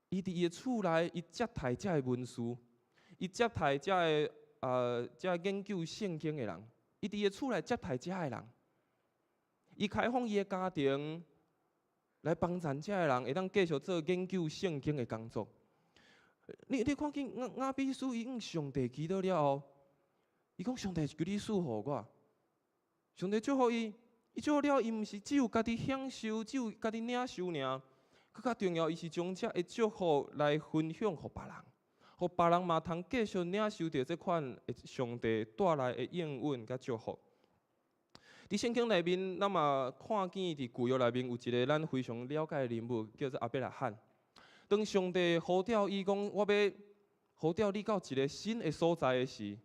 伊佇伊的厝內，伊接待這个文士，伊接待這个呃這个研究聖經的人。伊佇伊厝內接待遮个人，伊開放伊的家庭來幫贊遮个人，會當繼續做研究聖經的工作。你你看見雅雅比斯伊向上帝祈禱了後，伊講上帝求你賜予我，上帝祝福伊，伊祝福了後，伊毋是只有家己享受，只有家己領受爾，閣較重要，伊是將這个祝福來分享予別人。予別人嘛通繼續領受著這款上帝帶來的應允佮祝福。佇聖經內面，咱嘛看見佇舊約內面有一个咱非常了解的人物，叫做亞伯拉罕。當上帝呼召伊講，我欲呼召你到一个新的所在的時，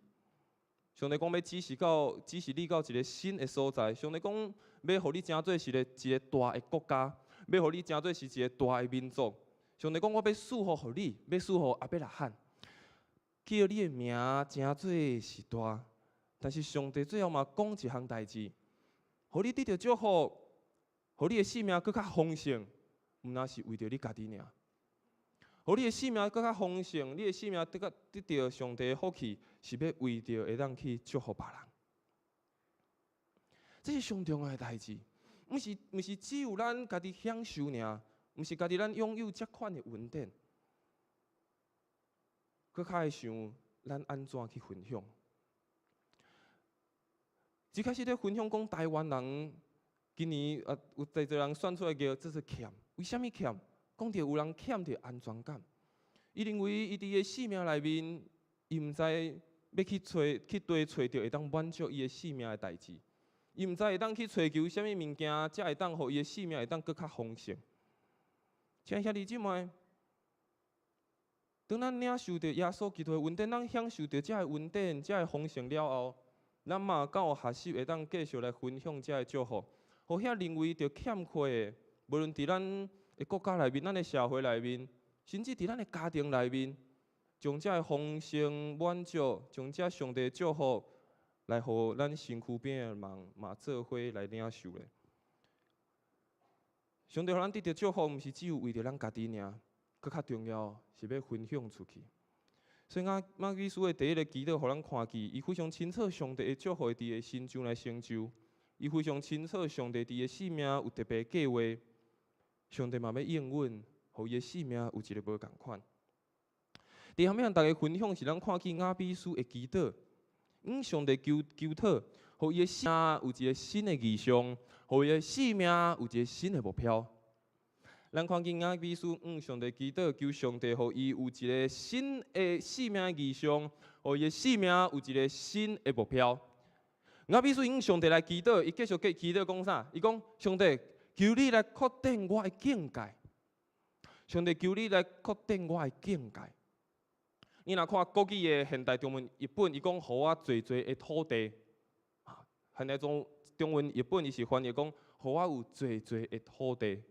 上帝講欲指示到指示你到一个新的所在。上帝講欲予你成做是一個一個大的國家，欲予你成做是一個大的民族。上帝講我欲賜福予你，欲賜予亞伯拉罕。叫你的名成做是大，但是上帝最後嘛講一項代誌，予你得著祝福，予你的性命閣較豐盛，毋但是為著你家己爾。予你的性命閣較豐盛，你的性命得較得著上帝的福氣，是欲為著會當去祝福別人。這是上重要的代誌，毋是毋是只有咱家己享受爾，毋是家己咱擁有這款的恩典。閣較會想咱按怎去分享。一開始咧分享講台灣人今年啊有濟濟人選出來叫這是欠，為啥物欠？講著有人欠著安全感。伊認為伊佇伊的性命內面，伊毋知欲去揣去佗揣著會當滿足伊的性命的代誌。伊毋知會當去揣求啥物物件，才會當予伊的性命會當閣較豐盛。親愛兄弟姊妹，當咱領受著耶穌基督的恩典，咱享受著這个恩典、這个豐盛了後，咱嘛敢有學習會當繼續來分享這个祝福，予遐認為著欠缺的，無論佇咱的國家內面、咱的社會內面，甚至佇咱的家庭內面，將這个豐盛滿足，將這上帝的祝福來予咱身軀邊的人嘛做伙來領受咧。上帝予咱得著祝福，毋是只有為著咱家己爾，閣較重要是欲分享出去。所以雅雅比斯的第一个祈禱，予咱看見，伊非常清楚上帝的祝福會佇伊的身上來成就，伊非常清楚上帝佇伊的性命有特別計劃，上帝嘛欲應允，予伊的性命有一个無仝款。第二項欲共大家分享是咱看見雅比斯的祈禱，向上帝求求討，予伊的性命有一个新的異象，予伊的性命有一个新的目標。咱看見雅比斯向上帝祈禱，求上帝予伊有一个新的生命異象，予伊的生命有一个新的目標。雅比斯向上帝來祈禱，伊繼續祈禱講啥？伊講：上帝，求你來擴展我的境界。上帝，求你來擴展我的境界。你若看國語的現代中文譯本，伊講予我濟濟的土地。現代中文譯本伊是翻譯講，予我有濟濟的土地。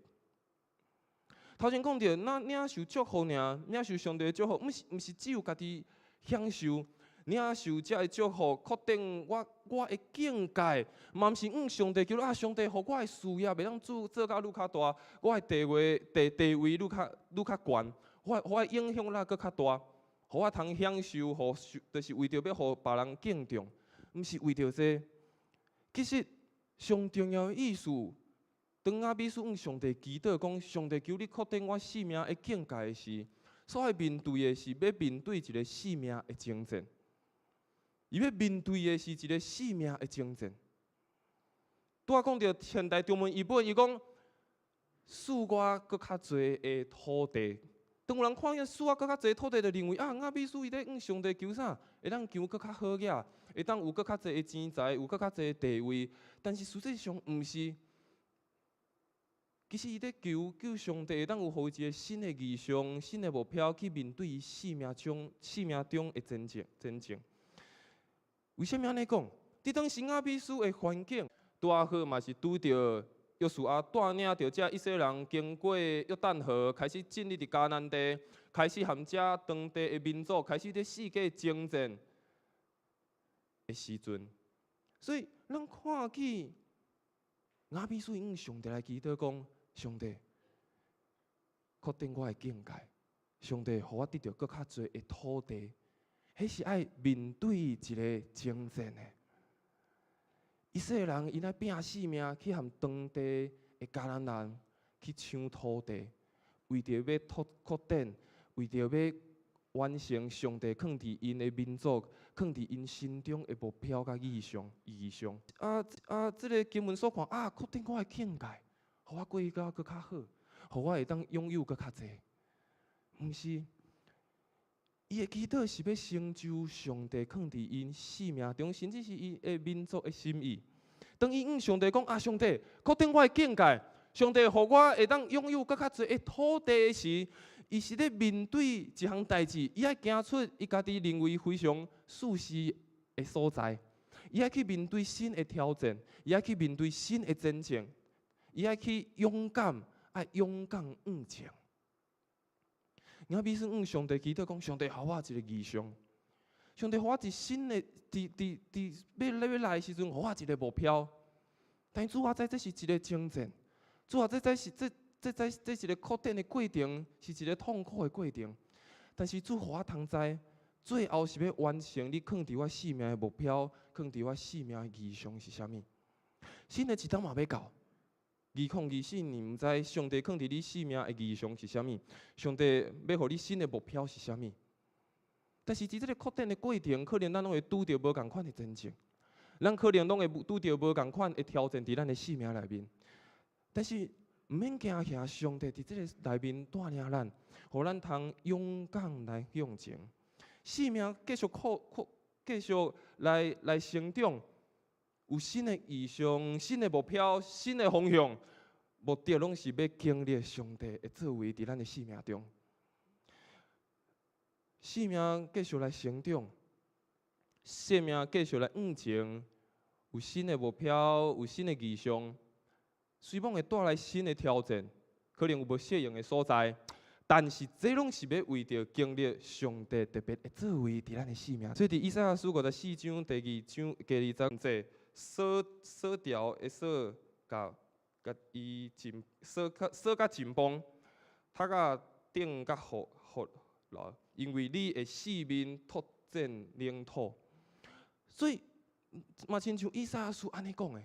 頭前講著，咱領受祝福爾，領受上帝的祝福，毋是只有家己享受，領受這个祝福，擴展我的境界，嘛毋是向上帝求啊，上帝予我的事業會當做甲愈較大，我的地位愈較懸，我的影響力閣較大，予我通享受，予就是為著欲予別人敬重，毋是為著這。其實上重要的意思，當雅比斯向上帝祈禱講，上帝求你擴展我生命的境界的時，所愛面對的是欲面對一个生命的爭戰。伊欲面對的是一个生命的爭戰。拄仔講著現代中文譯本，伊講賜我閣較濟的土地。當有人看見賜我閣較濟土地，就認為啊，雅比斯伊咧向上帝求啥？會當求閣較好額，會當有閣較濟的錢財，有閣較濟的地位。但是實際上毋是。其實伊咧求上帝會當有予伊一个新的異象、新的目標，去面對伊生命中的爭戰爭戰。為啥物按呢講？佇當時雅比斯的環境，拄仔好嘛是拄著約書亞帶領著遮以色列人經過約旦河，開始進入佇迦南地，開始和遮當地的民族開始佇四界征戰的時陣。所以，咱看見雅比斯向上帝來祈禱講：上帝，擴展我的境界，上帝，予我得著閣較濟的土地。彼是愛面對一个爭戰的。以色列人𪜶愛拼性命去和當地的迦南人去搶土地，為著欲拓擴展，為著欲完成上帝囥佇𪜶的民族、囥佇𪜶心中的目標佮意象、異象。啊，這个經文所看啊，擴展我的境界，予我過甲閣較好，予我會當擁有閣較濟。毋是，伊的祈禱是欲成就上帝囥佇𪜶生命中，甚至是伊的民族的心意。當伊向上帝講啊，上帝，擴展我的境界，上帝，予我會當擁有閣較濟的土地時，伊是咧面對一項代誌，伊愛行出伊家己認為非常舒適的所在，伊愛去面對新的挑戰，伊愛去面對新的前進，伊愛去勇敢，愛勇敢向前。雅比斯向上帝祈禱講：上帝，予我一个異象，上帝，予我一新的，佇欲來的時陣，予我一个目標。但主啊，知這是一个爭戰，主啊，這是這這這這一个擴展的過程，是一个痛苦的過程。但是主予我通知，最後是欲完成你囥佇我生命的目標，囥佇我生命的異象是啥物？新的一冬嘛欲到。2024年，毋知上帝囥佇你生命的異象是啥物？上帝欲予你新的目標是啥物？但是佇這个擴展的過程，可能咱攏會拄著無仝款的爭戰，咱可能攏會拄著無仝款的挑戰佇咱的生命內面。但是毋免驚嚇，上帝佇這个內面帶領咱，予咱通勇敢來向前。生命繼續擴擴，繼續來成長，有新的異象、新的目標、新的方向，目的攏是欲經歷上帝的作為佇咱的生命中。生命繼續來成長，生命繼續來向前，有新的目標，有新的異象，雖罔會帶來新的挑戰，可能有無適應的所在，但是這攏是欲為著經歷上帝特別的作為佇咱的生命。所以佇以賽亞書54章第二章第二十節，鎖鎖條的鎖，共共伊緊鎖較鎖較緊繃，讀甲頂較厚厚牢，因為你會四面拓展領土，所以嘛親像以賽亞書按呢講的，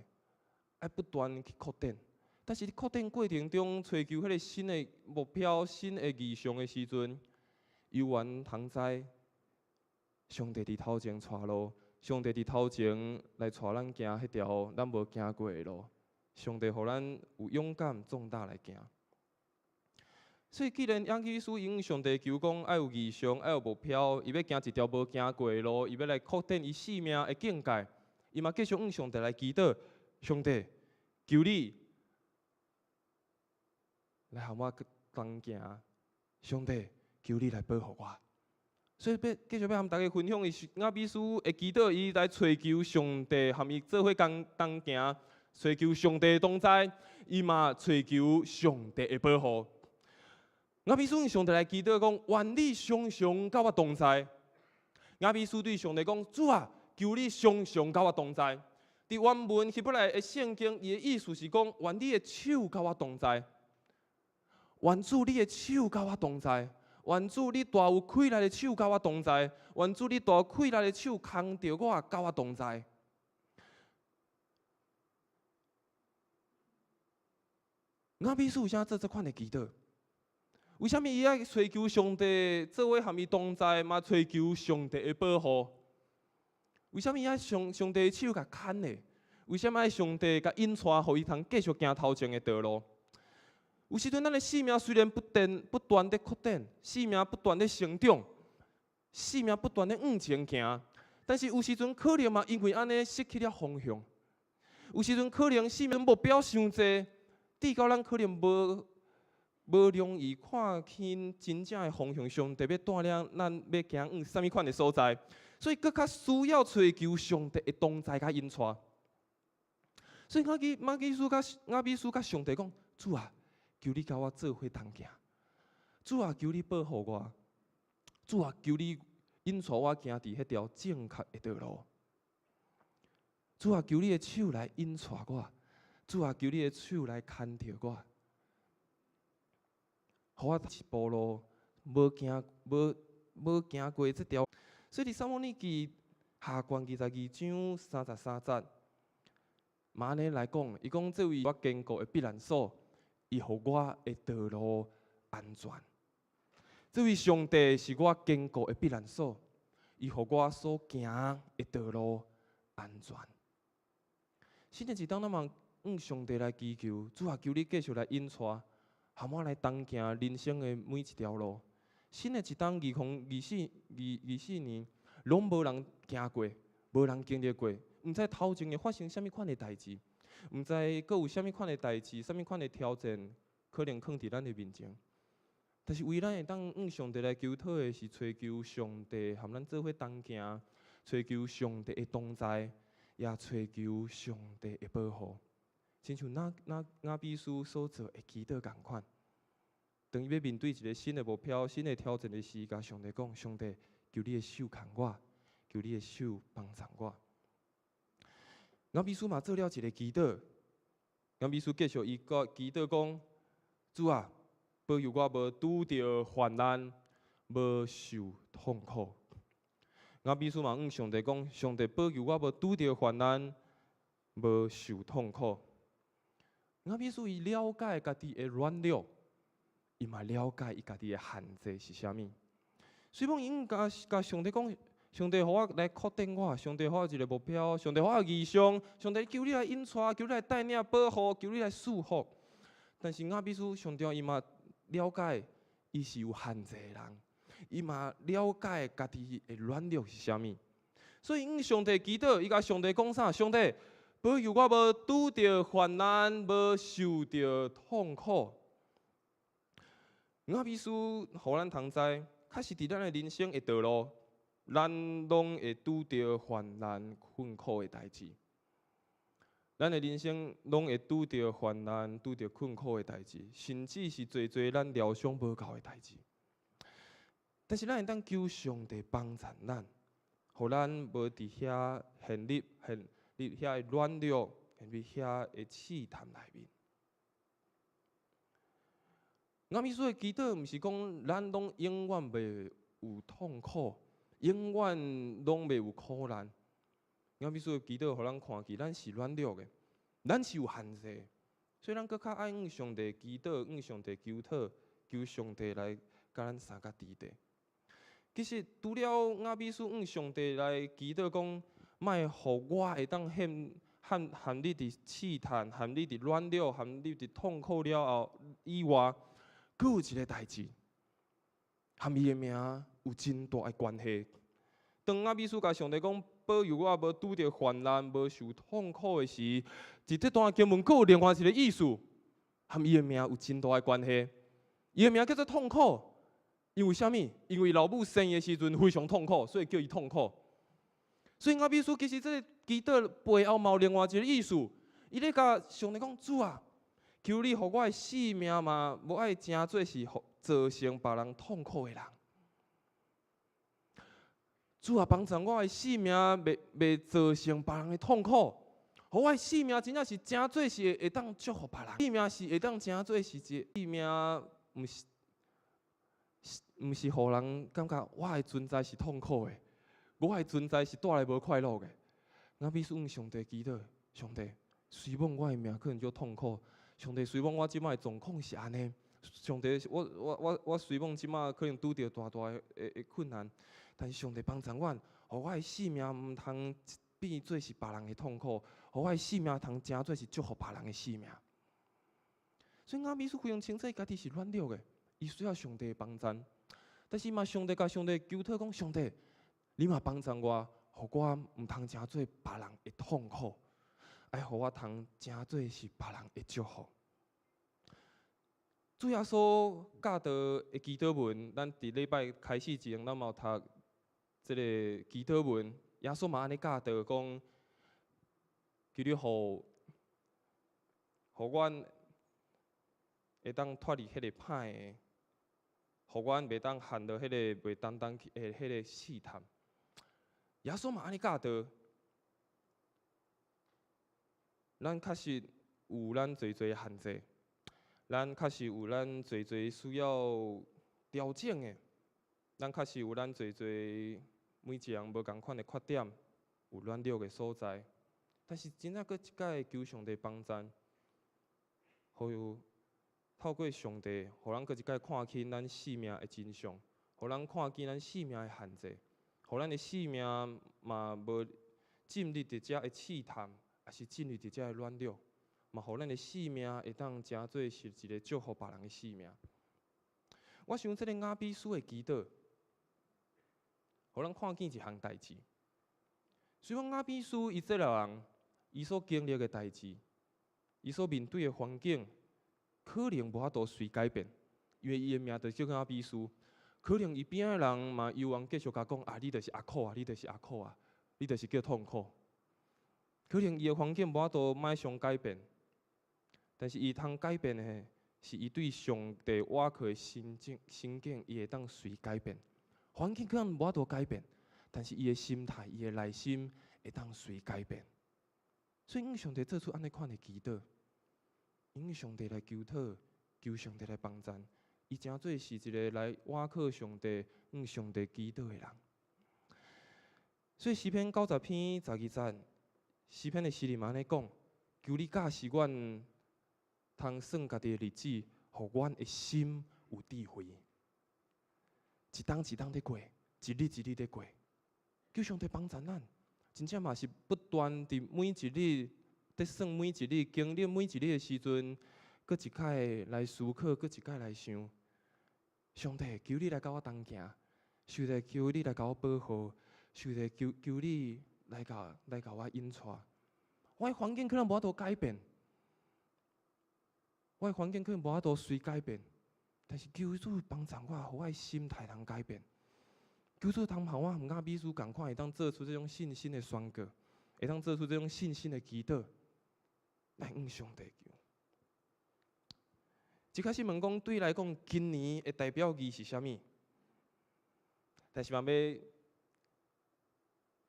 愛不斷去擴展。但是佇擴展過程中，揣求彼个新的目標、新的異象的時陣，猶原通知上帝佇頭前帶路，上帝佇頭前來帶咱行彼條咱無行過的路。上帝予咱有勇敢壯膽來行。所以既然雅比斯向上帝求講愛有異象，愛有目標，伊欲行一條無行過的路，伊欲來擴展伊生命的境界，伊嘛繼續向上帝來祈禱，上帝，求你來和我同行，上帝，求你來保護我。所以欲繼續欲和大家分享的是雅比斯的祈禱，伊來揣求上帝和伊做伙共同行，揣求上帝同在，伊嘛揣求上帝的保護。雅比斯向上帝來祈禱講：願你常常佮我同在。雅比斯對上帝講：主啊，求你常常佮我同在。佇原文希伯來的聖經，伊的意思是講：願你的手佮我同在。願主你的手佮我同在。願主你大有氣力的手佮我同在。願主你大有氣力的手牽著我，佮我同在。雅比斯為啥做這款的祈禱？為啥物伊愛揣求上帝做伙和伊同在，嘛揣求上帝的保護？為啥物伊愛上上帝的手共牽咧？為啥物愛上帝共引帶，予伊通繼續行頭前的道路？有時陣咱的生命雖然不斷不斷咧擴展，生命不斷咧成長，生命不斷咧向前行，但是有時陣可能嘛因為按呢失去了方向。有時陣可能生命目標傷濟，至到咱可能無容易看清真正的方向，上帝欲帶領咱欲行往啥物款的所在，所以閣較需要揣求上帝的同在佮引帶。所以雅比斯佮上帝講：主啊，求你佮我做伙同行；主啊，求你保護我；主啊，求你引帶我行佇彼條正確的道路；主啊，求你的手來引帶我；主啊，求你的手來牽著我。予我一步路無行過這條，所以佇撒母耳記下卷22章33節，嘛按呢來講，伊講這位我堅固的避難所，伊予我的道路安全。這位上帝是我堅固的避難所，伊予我所行的道路安全。新的一冬，咱嘛向上帝來祈求，主啊，求你繼續來引帶。和我來同行人生的每一條路。新的一冬，2024、24年，攏無人行過，無人經歷過，毋知頭前會發生啥物款的代誌，毋知閣有啥物款的代誌，啥物款的挑戰，可能囥佇咱的面前。但是，唯咱會當向上帝來求討的是，揣求上帝和咱做伙同行，揣求上帝的同在，也揣求上帝的保護。親像那雅比斯所做的祈禱仝款，當伊欲面對一个新的目標、新的挑戰的時，共上帝講：上帝，求你的手牽我，求你的手幫助我。雅比斯嘛做了一个祈禱，雅比斯繼續伊閣祈禱講：主啊，保佑我無拄著患難，無受痛苦。雅比斯嘛向上帝講：上帝保佑我無拄著患難，無受痛苦。雅比斯伊了解家己的軟弱，伊嘛了解伊家己的限制是啥物。所以講，伊共共上帝講：上帝，予我來擴展我，上帝，予我一个目標，上帝，予我異象，上帝，求你來引帶，求你來帶領保護，求你來賜福。但是雅比斯上帝伊嘛了解，伊是有限制的人，伊嘛了解家己的軟弱是啥物。所以，向上帝祈禱，伊共上帝講啥？上帝，保佑我無拄著患難，無受著痛苦。雅比斯予咱通知，確實佇咱的人生的道路，咱攏會拄著患難、困苦的代誌。咱的人生攏會拄著患難、拄著困苦的代誌，甚至是濟濟咱料想無到的代誌。但是咱會當求上帝幫助咱，予咱無佇遐陷入遐的軟弱，陷入遐的試探內面。雅比斯的祈禱，毋是講咱攏永遠袂有痛苦，永遠攏袂有苦難。雅比斯的祈禱，予咱看見，咱是軟弱的，咱是有限制的，所以咱閣較愛向上帝祈禱，向上帝求討，求上帝來佮咱相佮佇咧。其實，除了雅比斯向上帝來祈禱講，莫予我會當陷入佇試探、陷入佇軟弱、陷入佇痛苦了後以外，閣有一个代誌，和伊的名有真大的關係。當雅比斯共上帝講保佑我無拄著患難、無受痛苦的時，佇這段經文閣有另外一个意思，和伊的名有真大的關係。伊的名叫做痛苦，因為啥物？因為老母生伊的時陣非常痛苦，所以叫伊痛苦。所以雅比斯其實這个祈禱背後嘛有另外一个意思，伊咧共上帝講：主啊，求你予我的性命嘛，無愛成做是予造成別人痛苦的人。主啊，幫助我的性命袂袂造成別人的痛苦，予我的性命真正是成做是會當祝福別人。性命是會當成做是一个性命，毋是毋是予人感覺我的存在是痛苦的，我的存在是帶來無快樂的。雅比斯向上帝祈禱，上帝，雖罔我的命可能足痛苦，上帝雖罔我這擺的狀況是按呢，上帝，我我我我雖罔這擺可能拄著大大的的的困難。但是上帝幫助阮，予我的性命毋通變做是別人的痛苦，予我的性命通成做是祝福別人的性命。所以雅比斯非常清楚，家己是軟弱的，伊需要上帝的幫助。但是嘛，上帝共上帝求討講，上帝，你嘛幫助我，予我毋通成做別人的痛苦，愛予我通成做是別人的祝福。主耶穌教導的祈禱文，咱佇禮拜開始前，咱嘛有讀這个祈禱文。耶穌嘛按呢教導講，求你予予阮會當脫離彼个歹的，予阮袂當陷入彼个袂擔當去的彼个試探。耶穌嘛按呢教導，咱確實有咱濟濟限制。咱確實有咱濟濟需要調整的，咱確實有咱濟濟每一個人無仝款的缺點，有軟弱的所在。但是真正閣一擺求上帝幫贊，予透過上帝，予咱閣一擺看清咱性命的真相，予咱看見咱性命的限制，予咱的性命嘛無進入佇遮的試探，抑是進入佇遮的軟弱。嘛，予咱的性命會當成做是一个祝福別人的性命。我想這个雅比斯的祈禱，予咱看見一項代誌。雖然雅比斯伊這个人，伊所經歷的代誌，伊所面對的環境，可能無法度隨改變，因為伊的名就叫雅比斯。可能伊邊仔的人嘛，猶原繼續共講啊，你就是阿苦啊，你就是阿苦啊，你就是叫痛苦。可能伊的環境無法度馬上改變。但是伊通改變的，是伊對上帝倚靠的心境，心境伊會當隨改變。環境可能無法度改變，但是伊的心態、伊的內心會當隨改變。所以，向上帝做出按呢款的祈禱，向上帝來求討，求上帝來幫贊。伊成做是一个來倚靠上帝、向上帝祈禱的人。所以詩篇90篇12節，詩篇的詩人嘛按呢講：求你教示阮。通算家己的日子，予阮的心有智慧。一冬一冬咧過，一日一日咧過，求上帝幫助咱，真正嘛是不斷佇每一日，佇算每一日，經歷每一日的時陣，閣一擺來思考，閣一擺來想。上帝，求你來佮我同行，上帝求你來共我保護，上帝求求你來共來共我引帶。我的環境可能無法度改變。我的環境可能無法度隨改變，但是求主幫助我，予我的心態通改變。求主通予我和雅比斯仝款，會當做出這種信心的宣告，會當做出這種信心的祈禱，來向上帝求。一開始問講，對你來講，今年的代表字是啥物？但是嘛，欲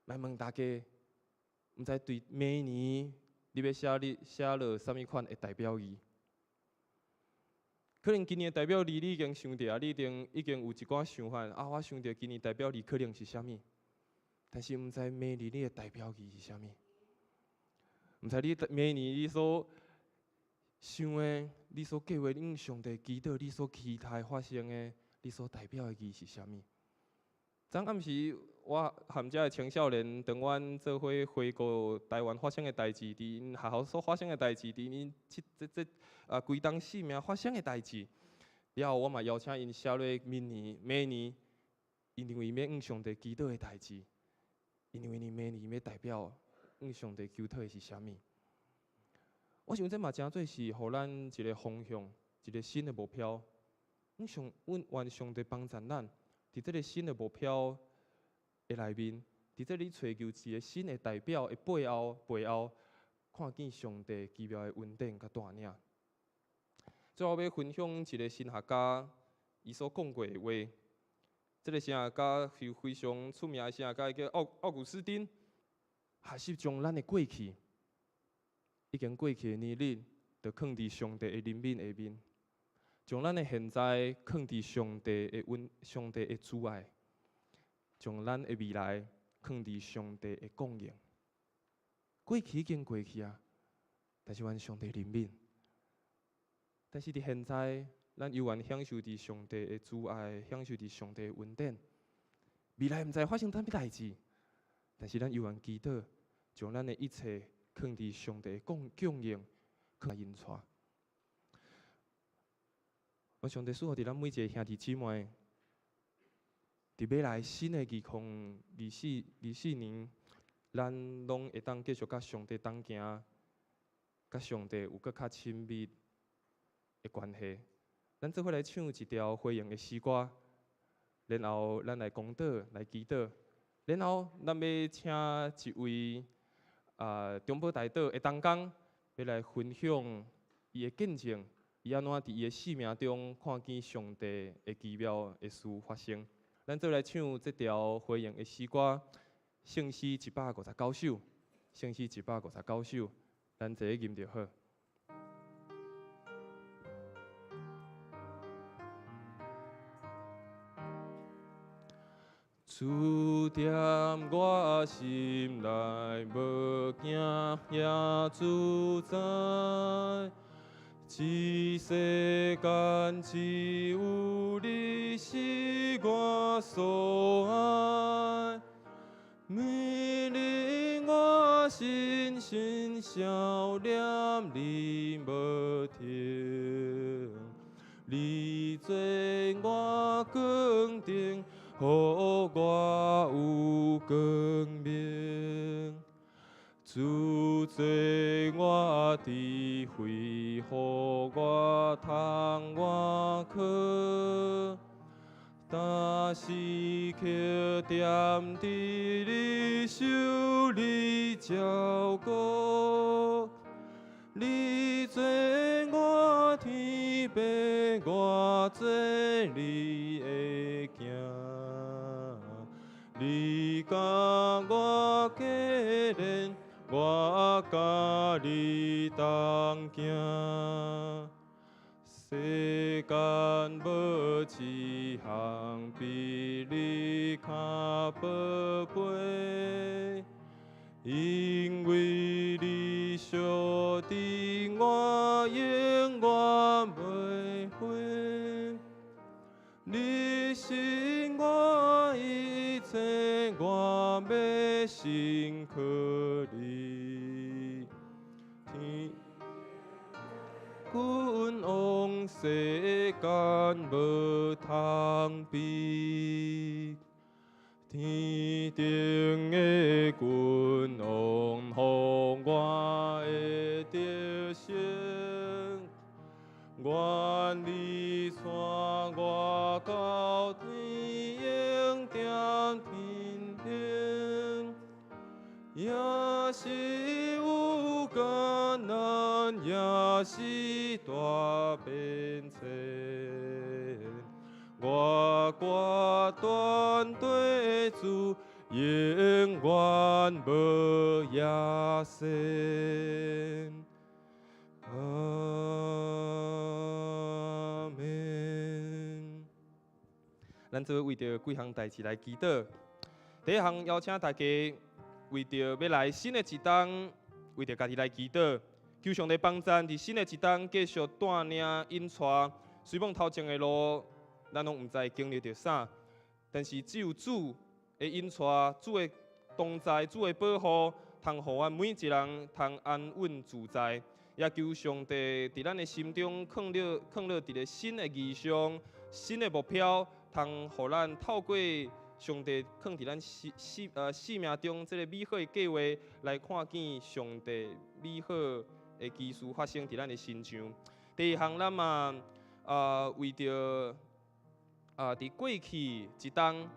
來問大家，毋知對明年你欲寫你寫落啥物款的代表字？可能今年的代表字你已經想著啊，你已經已經有一寡想法啊。我想著今年代表字可能是啥物，但是毋知明年你的代表字是啥物？毋知你明年你所想的、你所計劃、你向上帝祈禱、你所期待發生的、你所代表的字是啥物？昨暗時，我和遮的青少年，當阮做伙回顧台灣發生的代誌，佇𪜶學校所發生的代誌，佇𪜶這這這啊規冬性命發生的代誌，了後，我嘛邀請𪜶寫落明年、明年，𪜶認為欲向上帝祈禱的代誌，𪜶認為𪜶明年欲代表向上帝求討的是啥物？我想這嘛誠做是予咱一个方向，一个新的目標。阮上，阮願上帝幫助咱，佇這个新的目標的內面，佇這裡揣求一个新的代表的背後，背後看見上帝奇妙的恩典佮帶領。最後欲分享一个神學家伊所講過的話。這个神學家是非常出名的神學家，叫奧古斯丁，學習將咱的過去，已經過去的年日，就囥佇上帝的憐憫下面，將咱的現在囥佇上帝的恩、上帝的慈愛，將咱的未來囥佇上帝的供應。過去已經過去啊，但是願上帝憐憫。但是佇現在，咱猶原享受佇上帝的慈愛，享受佇上帝的恩典。未來毋知發生啥物代誌，但是咱猶原祈禱，將咱的一切囥佇上帝的供應，去引帶。願上帝賜福佇咱每一个兄弟姊妹，佇欲來新的2024年，咱攏會當繼續佮上帝同行，佮上帝有閣較親密的關係。咱做伙來唱一條回應的詩歌，然後咱來公禱來祈禱，然後咱欲請一位中保代禱的同工，欲來分享伊的見證，伊按怎佇伊的生命中看見上帝的奇妙的事發生。咱做伙來唱這條回應的詩歌，聖詩159首，聖詩159首，咱坐吟就好。主踮我心內，無驚也自在。這世間只有你是我所愛，每日我深深想念你無停，你做我光燈，予我有光明。主做我智慧，予我通倚靠。焦時刻踮佇你手裡照顧，你做我天父，我做你的囝。你共我結連，我佮你同行。世間無一項比你較寶貝，因為你惜佇我永遠袂悔。你是我一切，我欲信靠你。天君王世間無通比，天頂的君王予我會得勝，願你帶我到天永踮天頂，也是有艱難，也是大變遷，我決斷對主，永遠無野心。阿們。咱做伙為著幾項代誌來祈禱。第一項邀請大家為著欲來新的一冬，為著家己來祈禱，求上帝幫贊，佇新的一冬繼續帶領引帶。雖罔頭前的路，咱攏毋知經歷著啥，但是只有主的引帶、主的同在、主的保護，通予阮每一人通安穩自在。也求上帝佇咱的心中囥著囥落一个新的異象、新的目標，通予咱透過上帝囥佇咱生命中這个美好的計劃，來看見上帝美好的奇事發生佇咱的身上。第二項，咱嘛為著佇過去一冬，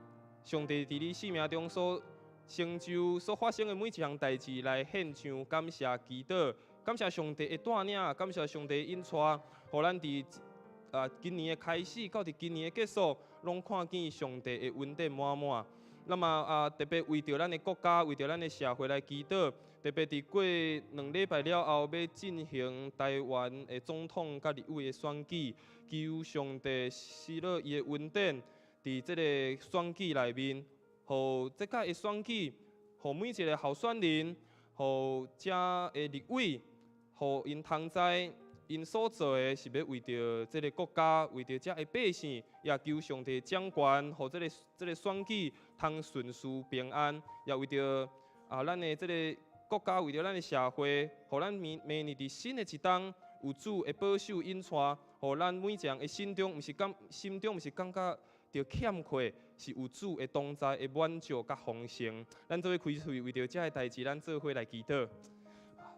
上帝佇你生命中所成就、所發生的每一項代誌，來獻上感謝祈禱，感謝上帝的帶領，感謝上帝引帶，予咱佇今年的開始到佇今年的結束，攏看見上帝的恩典滿滿。那麼特別為著咱的國家，為著咱的社會來祈禱，特別佇過2禮拜了後，欲進行台灣的總統佮立委的選舉，求上帝施落伊的恩典，佇這个選舉內面，予這擺的選舉，予每一个候選人，予遮的立委，予𪜶通知𪜶所做的是欲為著這个國家，為著遮的百姓，也求上帝掌權，予這个選舉通順遂平安，也為著咱的這个國家，為著咱的社會，予咱明明年佇新的一冬有主的保守引帶，予咱每一个人的心中，毋是感覺著欠缺，是有主的同在的滿足佮豐盛。咱做伙開喙，為著遮的代誌，咱做伙來祈禱。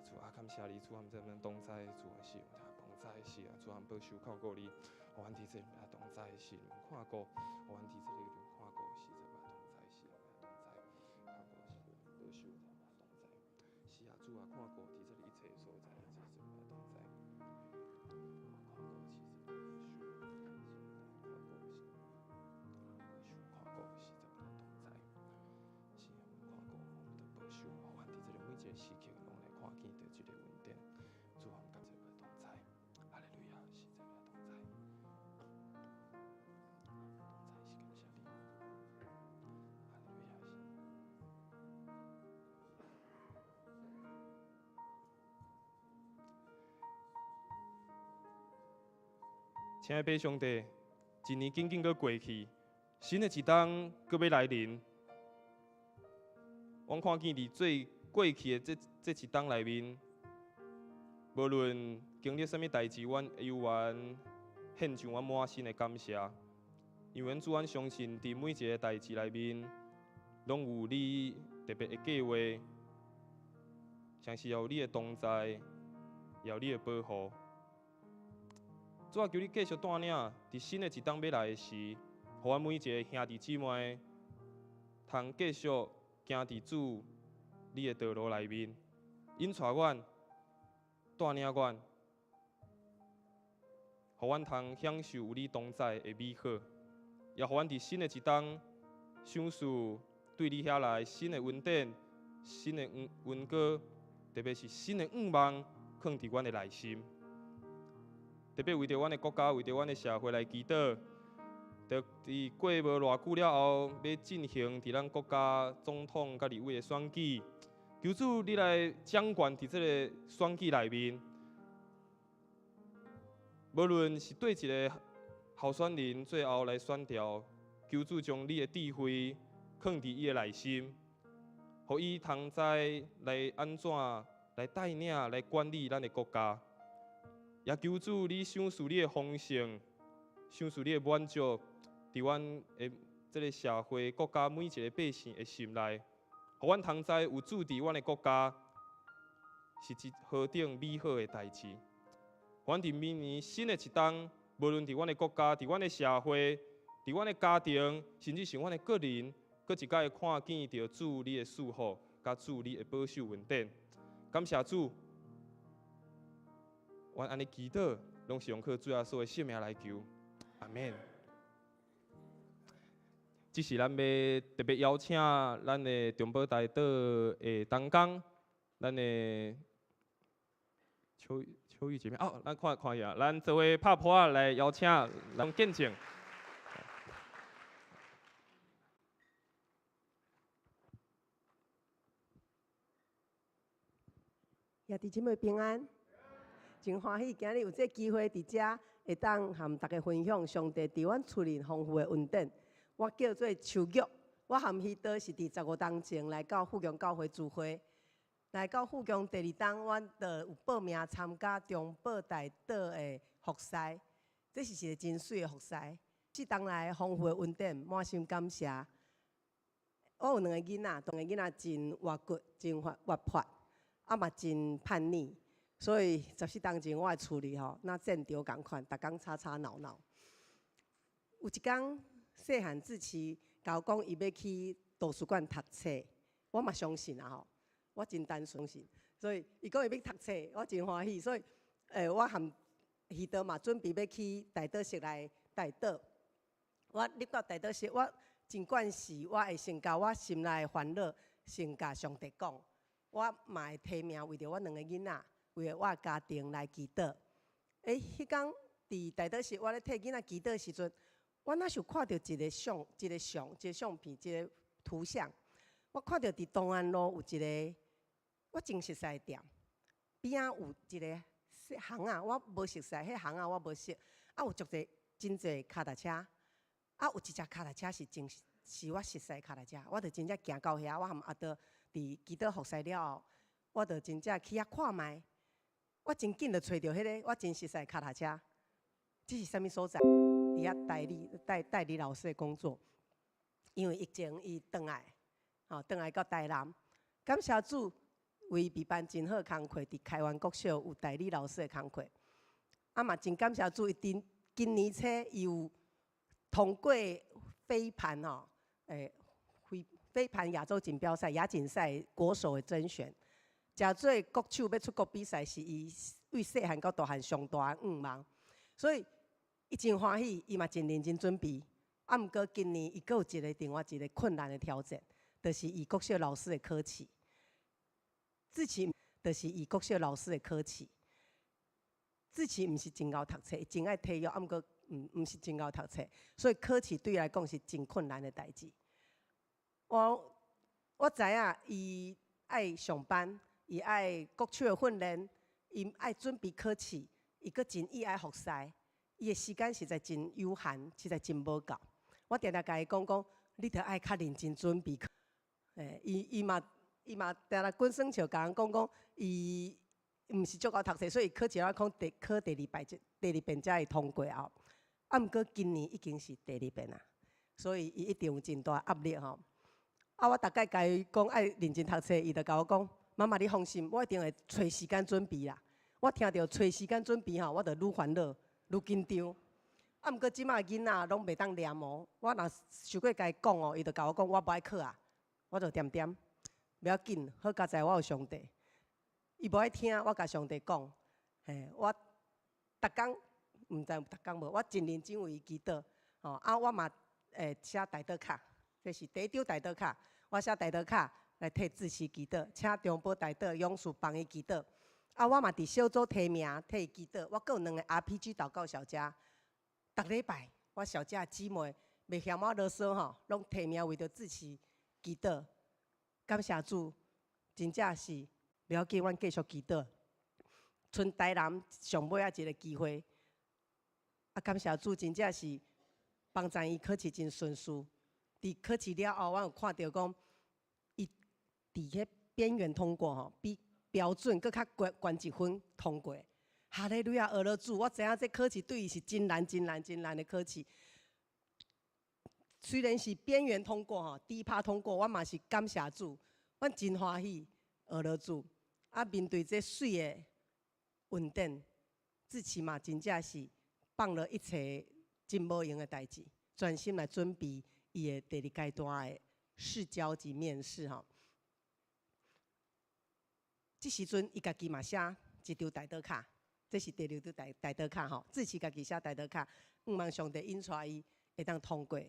主啊，感謝你，主啊，咱同在，主啊是同在是啊，主啊保守看顧你，予阮佇這個同在是看顧，予阮佇這个看顧是這個同在是同在，看顧是保守同在，是啊，主啊看顧佇這个一切所在，這個同在，看顧是保守，看顧是保守看顧是這個同在，是看顧我們的保守，予阮佇這个每一个時刻攏來看見著這个恩典，主啊，感謝同在，哈利路亞，是這個同在，同在是感謝你，哈利路亞是。親愛的上帝，一年緊緊閣過去，新的一冬閣欲來臨。阮看見佇最過去的這一冬內面，無論經歷啥物代誌，阮猶原獻上阮滿心的感謝，因為阮主，阮相信佇每一个代誌內面，攏有你特別的計劃，相信有你的同在，也有你的保護。主啊，求你繼續帶領，佇新的一冬欲來的時，予阮每一个兄弟姊妹，通繼續行佇主你的道路內面，引帶阮，帶領阮，予阮通享受有你同在的美好，也予阮佇新的一冬享受對你遐來新的恩典、新的恩膏，特別是新的願望，囥佇阮的內心。特別為著阮的國家，為著阮的社會來祈禱。就佇過無偌久了後，欲進行佇咱國家總統佮立委的選舉，求主你來掌權佇這个選舉內面。無論是對一个候選人最後來選掉，求主將你的智慧囥佇伊的內心，予伊通知來按怎來帶領、來管理咱的國家。也求主你賞賜你的豐盛，賞賜你的滿足，佇阮的這个社會、國家每一个百姓的心內，予阮通知有主佇阮的國家是一何等美好的代誌。阮佇明年新的一冬，無論佇阮的國家、佇阮的社會、佇阮的家庭，甚至是阮的個人，閣一擺看見著主你的祝福，佮主你的保守恩典。感謝主。阮按呢祈禱，攏是用靠主耶穌的聖名來求，阿們。這是咱欲特別邀請咱的中保大島的同工，咱的秋秋玉姐妹哦，咱看看下，咱做伙拍噗仔來邀請來見證。兄弟姊妹平安，真歡喜今日有這个機會佇遮會當和大家分享上帝佇阮厝裡豐富的恩典。我叫做秋玉，我和彼得是佇15冬前來到富強教會聚會。來到富強第二冬，阮就有報名參加中寶代禱的服侍，這是一个真媠的服侍。這冬來豐富的恩典，滿心感謝。我有兩个囡仔，兩个囡仔真活骨、真活活潑，啊嘛真叛逆，所以14冬前我的厝裡吼，若戰場仝款，逐工吵吵鬧鬧。有一工，細漢志奇共我講，伊欲去圖書館讀冊，我嘛相信啊吼，我真單純信，所以伊講伊欲讀冊，我真歡喜，所以我含彼道嘛準備欲去代禱室來代禱。我入到代禱室，我真慣勢，我會先共我心內的煩惱先共上帝講，我嘛會提名為著我兩个囡仔，為著我的家庭來祈禱。彼工佇代禱室，我咧替囡仔祈禱時陣，我若是有看著一个相、一个相、一个相片、一个圖像。我看著佇東安路有一个我真熟似的店，邊仔有一个巷仔，我無熟似，彼巷仔我無識。啊，有足濟真濟跤踏車，啊，有一隻跤踏車是真是我熟似的跤踏車，我就真正行到遐，我含阿德佇祈禱服侍了後，我就真正去遐看覓。我真緊就揣著彼个我真熟似的跤踏車，這是啥物所在？佇遐代理代代理老師的工作，因為疫情伊轉來，吼轉來到台南。感謝主，為伊備辦真好工課，佇開元國小有代理老師的工課。啊嘛真感謝主，伊今今年初伊有通過飛盤吼，飛飛盤亞洲錦標賽亞錦賽國手的甄選，誠做國手欲出國比賽，是伊對細漢到大漢上大的願望，所以伊真歡喜，伊嘛真認真準備。啊，毋過今年伊閣有一个另外一个困難的挑戰，就是伊國小老師的考試。志奇就是伊國小老師的考試。志奇毋是真𠢕讀冊，伊真愛體育，啊，毋過毋是真𠢕讀冊，所以考試對伊來講是真困難的代誌。我知影伊愛上班，伊愛國手的訓練，伊愛準備考試，伊閣真熱愛服侍，伊的時間實在真有限，實在真無夠。我定定共伊講講，你著愛較認真準備。伊嘛定定滾耍笑，共人講講，伊毋是足𠢕讀冊，所以考試我講第考第二擺，第二遍才會通過後。啊，毋過今年已經是第二遍啊，所以伊一定有真大壓力吼。啊，我逐擺共伊講愛認真讀冊，伊就共我講：媽媽，你放心，我一定會揣時間準備啦。我聽著揣時間準備吼，我就愈煩惱、愈緊張。啊，毋過這擺囡仔攏袂當念哦。我若傷過共伊講哦，伊就共我講我無愛考啊，我就恬恬，袂要緊，好佳哉我有上帝。伊無愛聽，我共上帝講，嘿，我逐工毋知有逐工無，我真認真為伊祈禱，吼啊，我嘛會寫代禱卡，這是第一張代禱卡，我寫代禱卡來替志奇祈禱，請中保代禱勇士幫伊祈禱。啊，我嘛佇小組提名替伊祈禱，我閣有兩个 RPG 禱告小家，逐禮拜我小家姊妹袂嫌我囉嗦吼，攏提名為著志奇祈禱。感謝主，真正是袂要緊，阮繼續祈禱。賰台南上尾仔一个機會，啊，感謝主，真正是幫助伊考試真順遂。佇考試了後，我有看著講，伊佇彼邊緣通過吼，比標準閣較懸懸一分通過。哈利路亞，學了主，我知影這考試對伊是真難、真難、真難的考試。雖然是邊緣通過吼，低趴通過，我嘛是感謝主，阮真歡喜學了主。啊，面對這媠的恩典，志奇嘛真正是放落一切真無閒的代誌，專心來準備伊的第二階段的試教及面試吼。這時陣，伊家己嘛寫一張代禱卡，這是第二張代代禱卡吼。志奇家己寫代禱卡，向望上帝引帶伊會當通過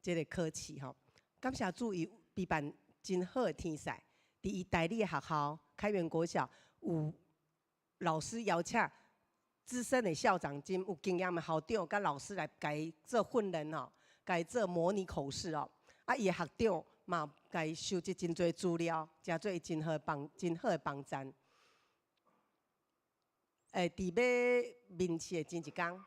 這个考試吼。感謝主，伊備辦真好的天賽，佇伊代理的學校開元國小，有老師邀請資深的校長、真有經驗的校長，佮老師來共伊做訓練吼，共伊做模擬口試哦。啊，伊的學長嘛，共伊收集真濟資料，誠做伊真好幫真好的幫贊。佇欲面試的前一工，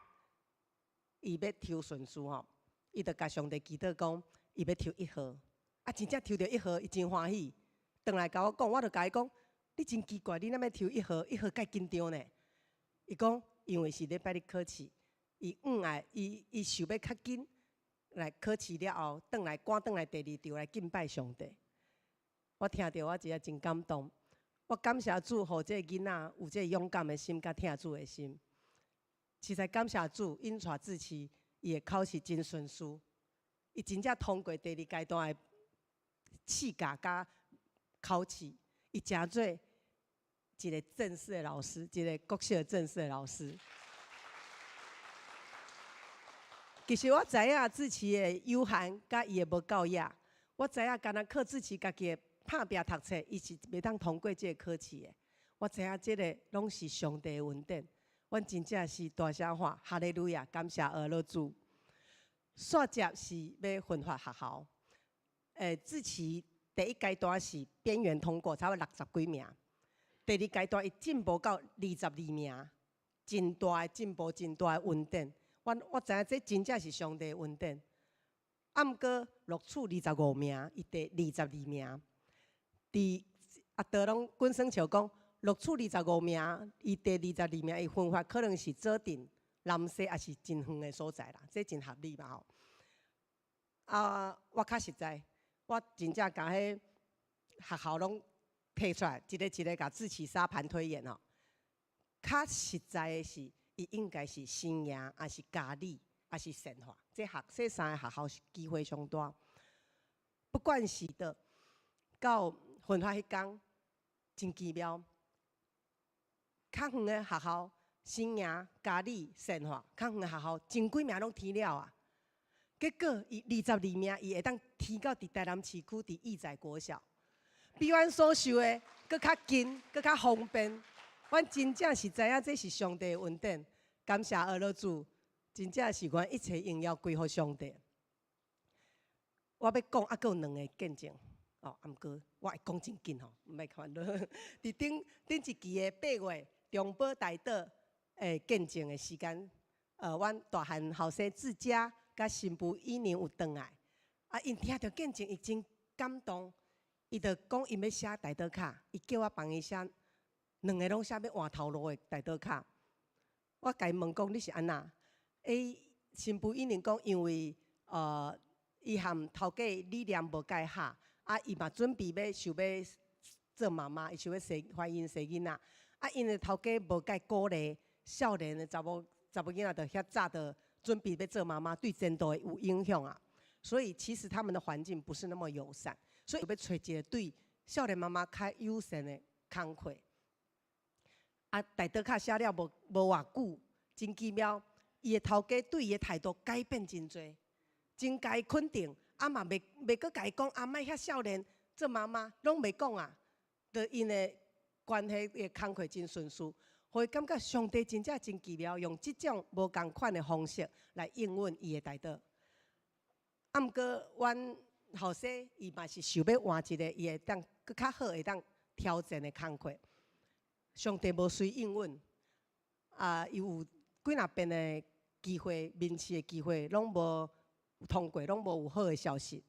伊欲抽順序吼，伊就共上帝祈禱講，伊欲抽一號。啊，真正抽著一號，伊真歡喜。轉來共我講，我就共伊講，你真奇怪，你哪欲抽1號？1號蓋緊張呢。伊講，因為是禮拜日考試，伊毋愛，伊想欲較緊來考試了後，轉來趕轉來第二場來敬拜上帝。我聽著我真正真感動，我感謝主，予這個囡仔有這個勇敢的心，佮疼主的心。實在感謝主，𪜶帶志奇，伊的考試真順遂，伊真正通過第二階段的試教佮考試，伊成做一個正式的老師，一個國小的正式的老師。其實我知影志奇的有限，佮伊的無夠額。我知影，干焦靠志奇家己的拍拚讀冊，伊是袂當通過這個考試的。我知影這個攏是上帝的恩典，阮真正是大聲喊哈利路亞，感謝阿樂主。煞接是欲分發學校，志奇第一階段是邊緣通過，差不多60幾名。第二階段伊進步到22名，真大的進步，真大的恩典。我知影這真正是上帝的恩典。啊，毋過錄取25名，伊第22名。佇阿德攏滾耍笑講，錄取二十五名，伊第二十二名，伊分發可能是左鎮、南勢，抑是真遠的所在啦，這真合理嘛吼。啊，我較實在，我真正共彼學校攏提出來，一个一个共志奇沙盤推演吼。較實在的是，伊應該是新營，抑是嘉里，抑是善化，這三个學校是機會上大。不管是佗，到分發彼工，真奇妙。較遠的學校，新營、嘉里、善化，較遠的學校，真幾名攏填了啊。結果伊二十二名，伊會當填到佇台南市區佇義載國小，比阮所想的閣較近，閣較方便。阮真正是知影這是上帝的恩典，感謝阿樂主，真正是阮一切榮耀歸予上帝。我欲講猶閣有兩個見證，哦，毋過我會講真緊吼，毋欲煩惱。佇頂頂一期的8月中寶大島的見證的時間，阮大漢後生志佳佮新婦伊娘有轉來，啊，𪜶聽著見證，伊真感動，伊就講𪜶欲寫代禱卡，伊叫我幫伊寫，兩个攏寫欲換頭路的代禱卡。我共伊問講你是按怎？新婦伊娘講因為伊和頭家理念無蓋合，啊，伊嘛準備欲想欲做媽媽，伊想欲生懷孕生囡仔，啊，𪜶的頭家無蓋鼓勵少年的查某查某囡仔，就遐早就準備欲做媽媽，對前途會有影響啊。所以其實他們的環境不是那麼友善，所以欲揣一個對少年媽媽較友善的工課。啊，代禱卡寫了無偌久，真奇妙，伊的頭家對伊的態度改變真濟，真共伊肯定，啊嘛袂閣共伊講啊，莫遐少年做媽媽，攏袂講啊。就𪜶的關係的工課真順遂，予伊感覺上帝真正真奇妙，用這種無仝款的方式來應允伊的代禱。啊，毋過阮後生伊嘛是想欲換一個伊會當閣較好會當挑戰的工課。上帝無隨應允，啊，伊有幾若遍的機會，面試的機會，攏無通過，攏無有好的消息。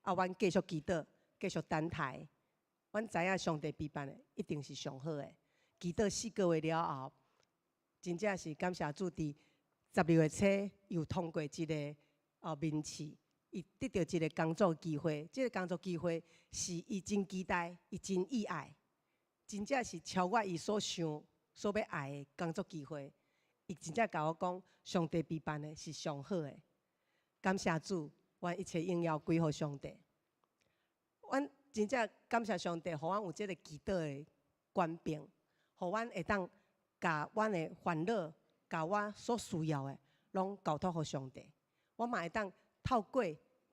啊，阮繼續祈禱，繼續等待。阮知影上帝備辦的一定是上好的。祈禱4個月了後，真正是感謝主，佇12月初又通過一個面試，伊得著一個工作機會。這個工作機會是伊真期待，伊真意愛，真正是超越伊所想、所欲愛的工作機會。伊真正共我講，上帝備辦的是上好的。感謝主，阮一切榮耀歸予上帝。阮真正感謝上帝，予阮有這個祈禱的權柄，予阮會當共阮的煩惱、共我所需要的，攏交託予上帝。我嘛會當透過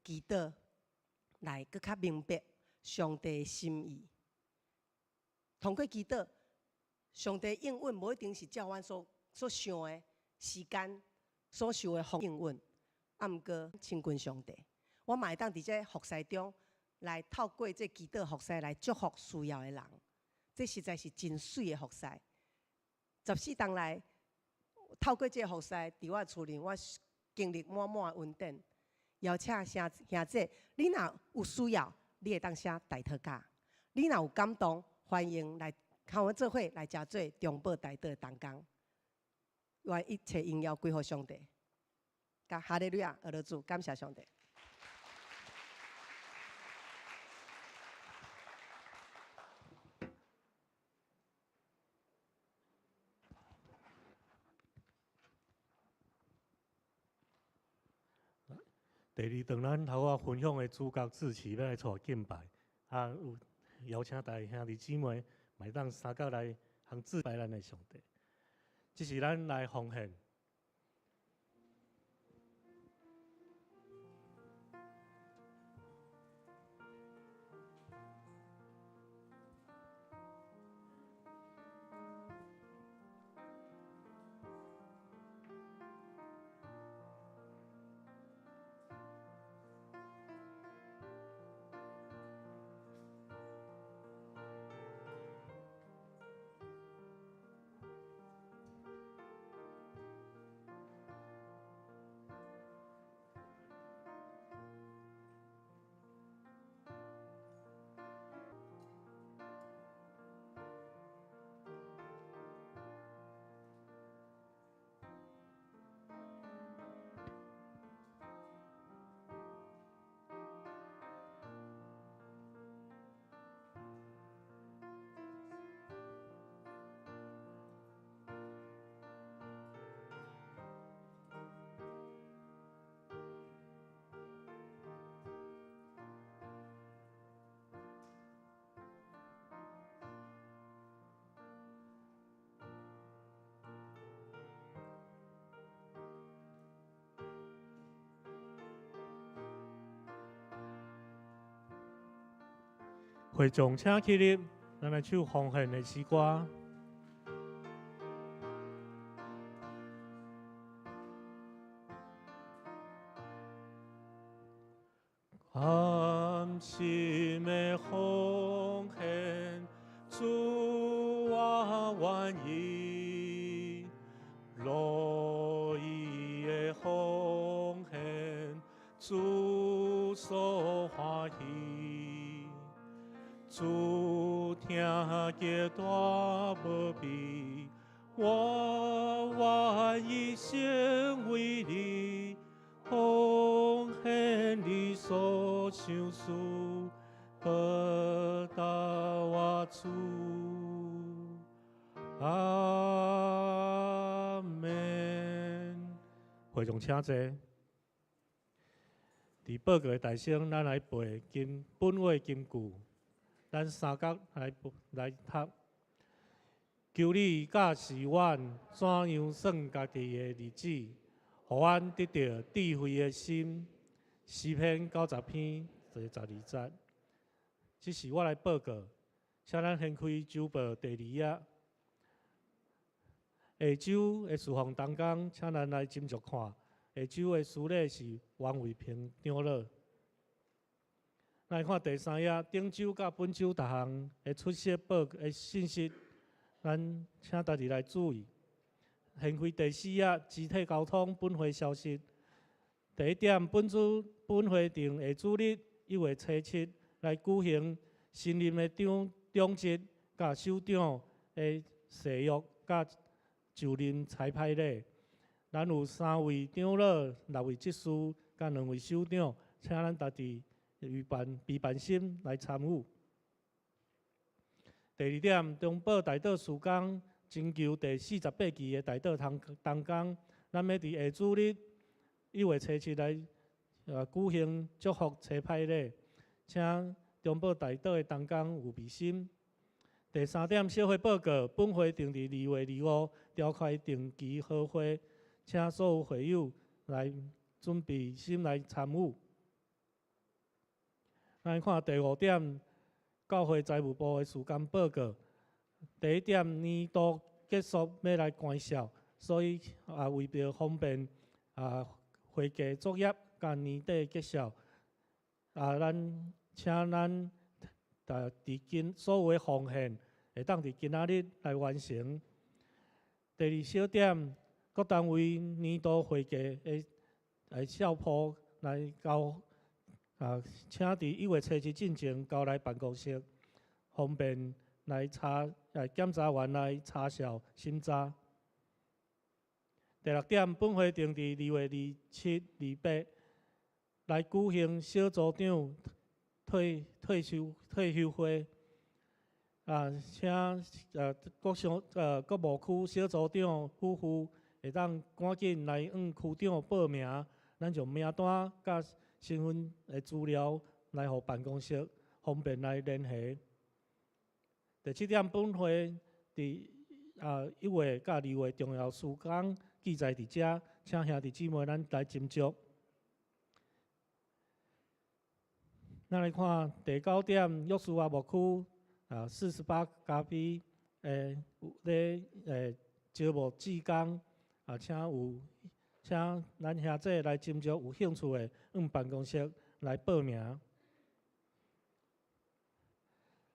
祈禱來閣較明白上帝的心意。通過祈禱，上帝應允無一定是照阮所想的時間、所想的方應允。啊，毋過親近上帝，我嘛會當佇這服侍中來透過這祈禱服侍來祝福需要的人。這實在是真媠的服侍。14冬來，透過這個服侍，佇我厝裡，我經歷滿滿的恩典。邀請兄兄姐，你若有需要，你會當寫代禱卡。你若有感動，歡迎來靠阮做伙來遮做中保代禱的同工，願一切榮耀歸予上帝。佮哈利路亞，阿羅主，感謝上帝。第二段，咱頭仔分享的主角志祺欲來帶敬拜，啊，有邀請大家兄弟姊妹，嘛會當相佮來向致拜咱的上帝。這是咱來奉獻。會眾請起立，咱來唱奉獻的詩歌。甘心的奉獻，主我願意，樂意的奉獻，主所歡喜。主聽見大無比，我願意先為你奉獻你所賞賜，報答我主。阿們。會眾請坐。佇報告的大聲，咱來背金本位金句，咱三角來來讀。求你教示阮怎樣算家己的日子，予阮得著智慧的心。詩篇90篇第12節。這是我來報告，請咱掀開周報第二頁。下周的事奉同工，請咱來斟酌看。下周的司禮是王偉平長老。來看第三頁，頂周佮本周逐項的出席報的信息，咱請大家來注意。掀開第四頁，肢體溝通本會消息。第一點，本周本會定下主日1月初7來舉行新任的長長執佮首長的誓約佮就任彩排禮。咱有3位長老、6位執事，佮2位首長，請咱家己預辦備辦心來參與。第二點，中保代禱事工徵求第48期的代禱同同工，咱欲佇下主日1月初7來舉行祝福彩排禮，請中保代禱的同工預備心。第三點，小會報告，本會定佇2月25召開定期好會，請所有會友來準備心來參與。咱看第五點，教會財務部的事工報告。第一點，年度結束欲來關銷，所以啊，為著方便啊，會計作業佮年底結銷，啊，咱請咱佇今所有的奉獻會當佇今仔日來完成。第二小點，各單位年度會計的來照簿來交啊，請佇1月初7進前交來辦公室，方便來查，檢查員來查校審查。第六點，本會定佇2月27、28來舉行小組長退休會，請各牧區小組長夫婦會當趕緊來向區長報名，咱將名單佮身份的資料來予辦公室，方便來聯繫。第七點，本會佇1月佮2月重要事工記載佇遮，請兄弟姊妹咱來斟酌。咱來看第九點，約書亞牧區48加B 有咧招募志工請咱兄弟來斟酌有興趣的，向辦公室來報名。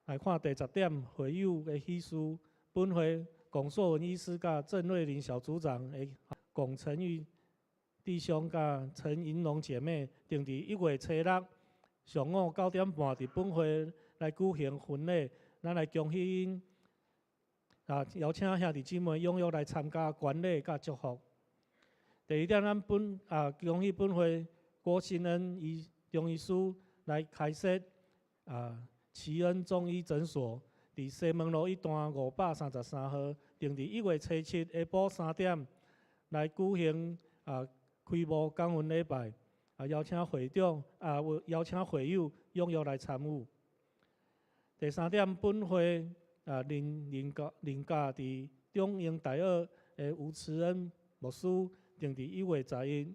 來看第十點，會友的喜事，本會龔碩文醫師佮鄭瑞麟小組長的龔成玉弟兄佮陳銀龍姐妹，定佇1月初6上午9點半，佇本會來舉行婚禮，咱來恭喜𪜶。邀請兄弟姊妹踴躍來參加觀禮佮祝福。第二點，咱本恭喜本會郭新恩醫中醫師來開設奇恩中醫診所，佇西門路一段533號，定佇1月初7下晡3點來舉行開幕感恩禮拜，邀請會長邀請會友踴躍來參與。第三點，本會林林教林教佇中英大學的吳慈恩牧師，定佇1月11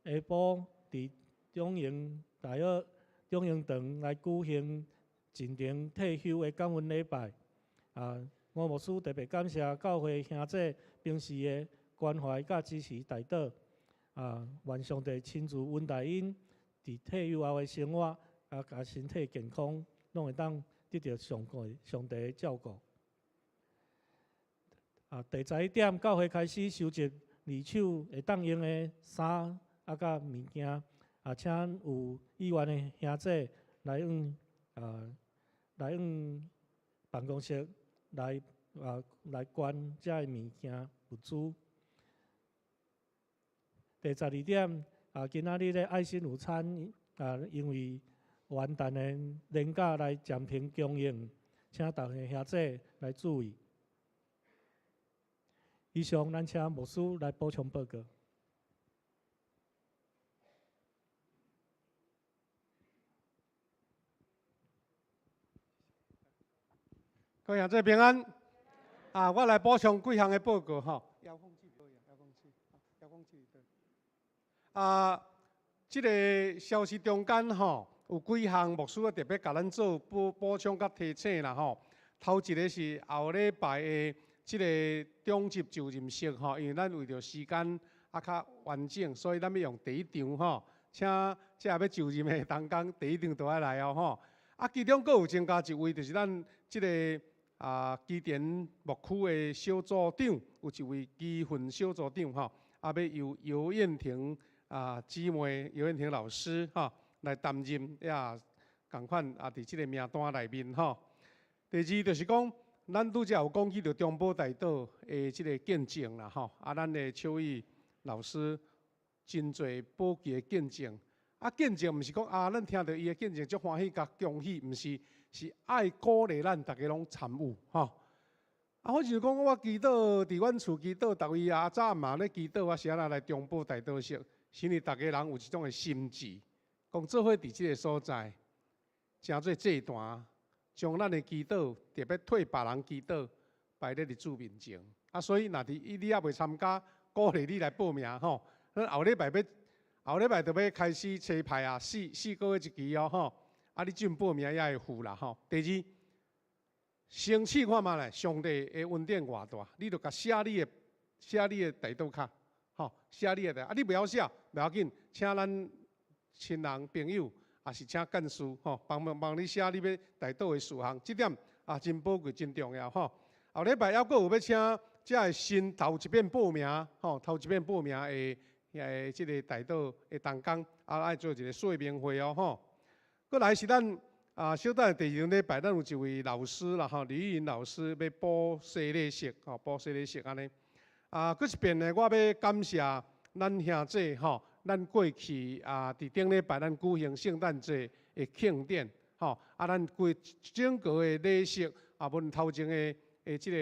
下晡佇中英大學中英堂來舉行進程退休的感恩禮拜。吳牧師特別感謝教會兄弟平時的關懷佮支持代禱。願上帝親自恩待𪜶佇退休後的生活，佮身體健康，攏會當得著上帝的照顧。第11點，教會開始收集二手會當用的衫佮物件，請有意願的兄弟來向辦公室來捐這个物件物資。第12點，今仔日的愛心午餐，因為元旦的連假來暫停供應，請大家兄弟來注意。以上，咱請牧師來補充報告。各位兄弟平安。我來補充幾項的報告吼。遙控器，遙控器，遙控器對。這个消息中間吼，有幾項牧師特別共咱做補充佮提醒啦吼。頭一个是後禮拜的這个中級就任式吼，因為咱為著時間較完整，所以咱欲用第一場吼，請這個欲就任的同工第一場就愛來哦吼。其中閣有增加一位，就是咱這个基田牧區的小組長，有一位基訓小組長吼，欲由尤燕婷姊妹尤燕婷老師吼來擔任，也仝款佇這个名單內面吼。第二就是講，咱拄才有講起著中保代禱的這个見證啦吼，咱的秋玉老師真濟寶貴的見證，見證毋是講咱聽著伊的見證足歡喜共恭喜，毋是，是愛鼓勵咱逐家攏參與吼。我就是講，我祈禱佇阮厝祈禱，逐位早暗嘛咧祈禱，我是按怎來中保代禱室，是因為逐家人有一種的心志，講做伙佇這个所在，成做祭壇，將咱的祈禱特別替別人祈禱，擺咧佇主面前。所以若佇你猶未參加，鼓勵你來報名吼。咱後禮拜就欲開始初派啊，四個月一期哦吼。你進報名也會赴啦吼。第二，先試看覓咧，上帝的恩典偌大，你就共寫你的代禱卡，吼，寫你的代，你袂曉寫，袂要緊，請咱親人朋友，抑是請幹事吼，幫忙幫你寫你欲代禱的事項，這點真寶貴，真重要吼。後禮拜猶閣有欲請遮个新頭一遍報名吼，頭一遍報名的這个代禱的同工，愛做一个說明會哦吼。閣來是咱啊，小等第二禮拜，咱有一位老師啦吼，李玉穎老師欲補洗禮式，吼，補洗禮式按呢。啊，閣一遍呢，我欲感謝咱兄姊吼，咱過去啊，佇頂禮拜咱舉行聖誕節的慶典，吼，啊，咱規整個的禮式啊，無論頭前的這個